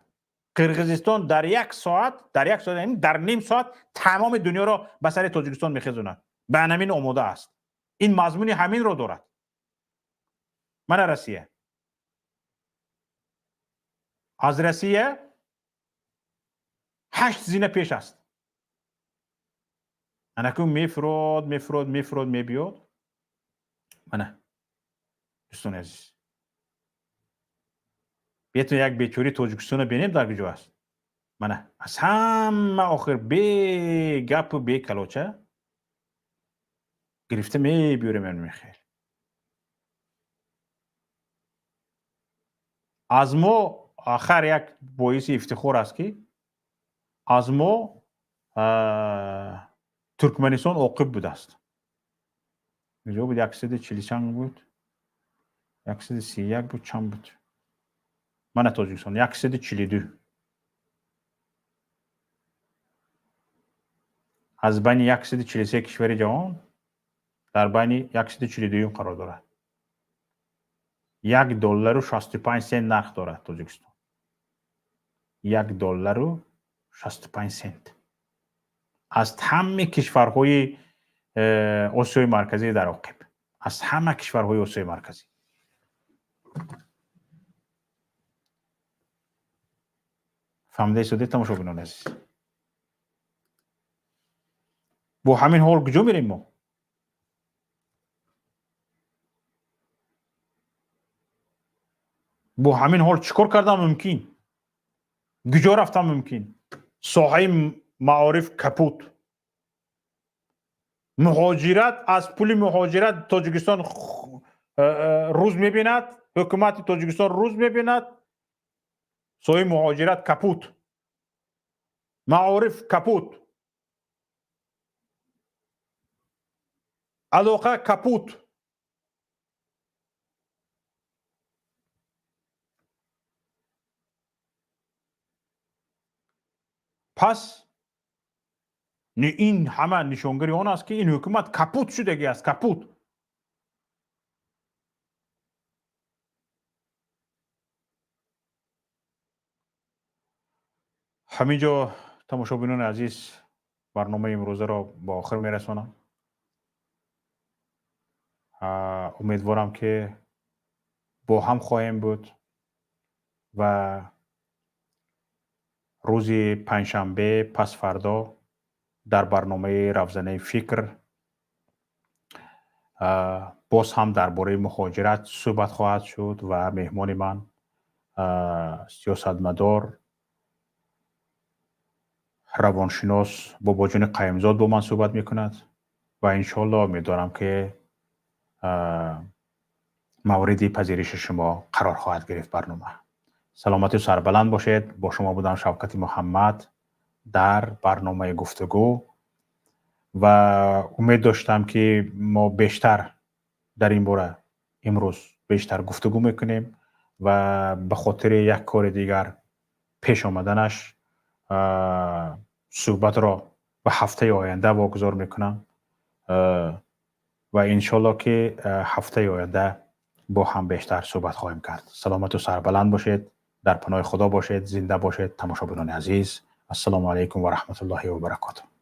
Қирғизистон дар як соат, дар як соат, дар ним соат тамоми дунёро ба сари Тоҷикистон мехезонад. Ба ҳамин омода аст. Ин мазмуни ҳаминро дорад. Мана Россия. Аз Россия ҳашт зина пеш аст. Анакун мефурод, мефурод, мефурод, мебиёд. Мана, дӯстони азиз, биятон як бечори Тоҷикистонро бинем, дар куҷо аст. Мана, аз ҳама охир, бе гапу бе калоча гирифта мебиёрем. Мехел аз мо ахар як боиси ифтихор аст, ки аз мо Туркманистон оқиб будааст. Куҷо буд? 140 чанд буд, 131 буд, чанд буд? Мана Тоҷикистон 142. Аз байни 143 кишвари ҷаҳон дар байни 142-юм қарор дорад. 1 доллару 65 сент нарх дорад Тоҷикистон, 1 доллару 65 сент. Аз ҳамаи кишварҳои Осиёи Марказӣ дар оқиб, аз ҳама кишварҳои Осиёи Марказӣ. Фаҳмида истодед, тамошобинони азиз? Бо ҳамин ҳол куҷо мерем мо? Бо ҳамин ҳол чӣ кор кардан мумкин? Куҷо рафтан мумкин? Соҳаи маориф капут, муҳоҷират, аз пули муҳоҷират Тоҷикистон рӯз мебинад, ҳукумати Тоҷикистон рӯз мебинад. Соҳаи муҳоҷират капут, маориф капут, алоқа капут. Пас ин ҳама нишонгари он аст, ки ин ҳукумат капут шудагӣ аст, капут. Ҳамин ҷо, тамошобинони азиз, барномаи имрӯзаро ба охир мерасонам. Умедворам, ки бо ҳам хоҳем буд ва Рӯзи панҷшанбе, пасфардо, дар барномаи Равзанаи фикр боз ҳам дар бораи муҳоҷират суҳбат хоҳад шуд ва меҳмони ман сиёсатмадор, равоншинос Бобоҷони Қаюмзод бо ман суҳбат мекунад ва иншоалло умедворам, ки мавриди пазириши шумо қарор хоҳад гирифт барнома. Саломату сарбаланд бошед. Бо шумо будам Шавкати Муҳаммад дар барномаи Гуфтугӯ ва умед доштам, ки мо бештар дар ин бора имрӯз бештар гуфтугӯ мекунем ва ба хотири як кори дигар пеш омаданаш суҳбатро ба ҳафтаи оянда вогузор мекунам ва иншоалло, ки ҳафтаи оянда бо ҳам бештар суҳбат хоҳем кард. Саломату сарбаланд бошед, дар паноҳи Худо бошед, зинда бошед, тамошобинони азиз. Ассалому алайкум ва раҳматуллоҳи ва баракотуҳ.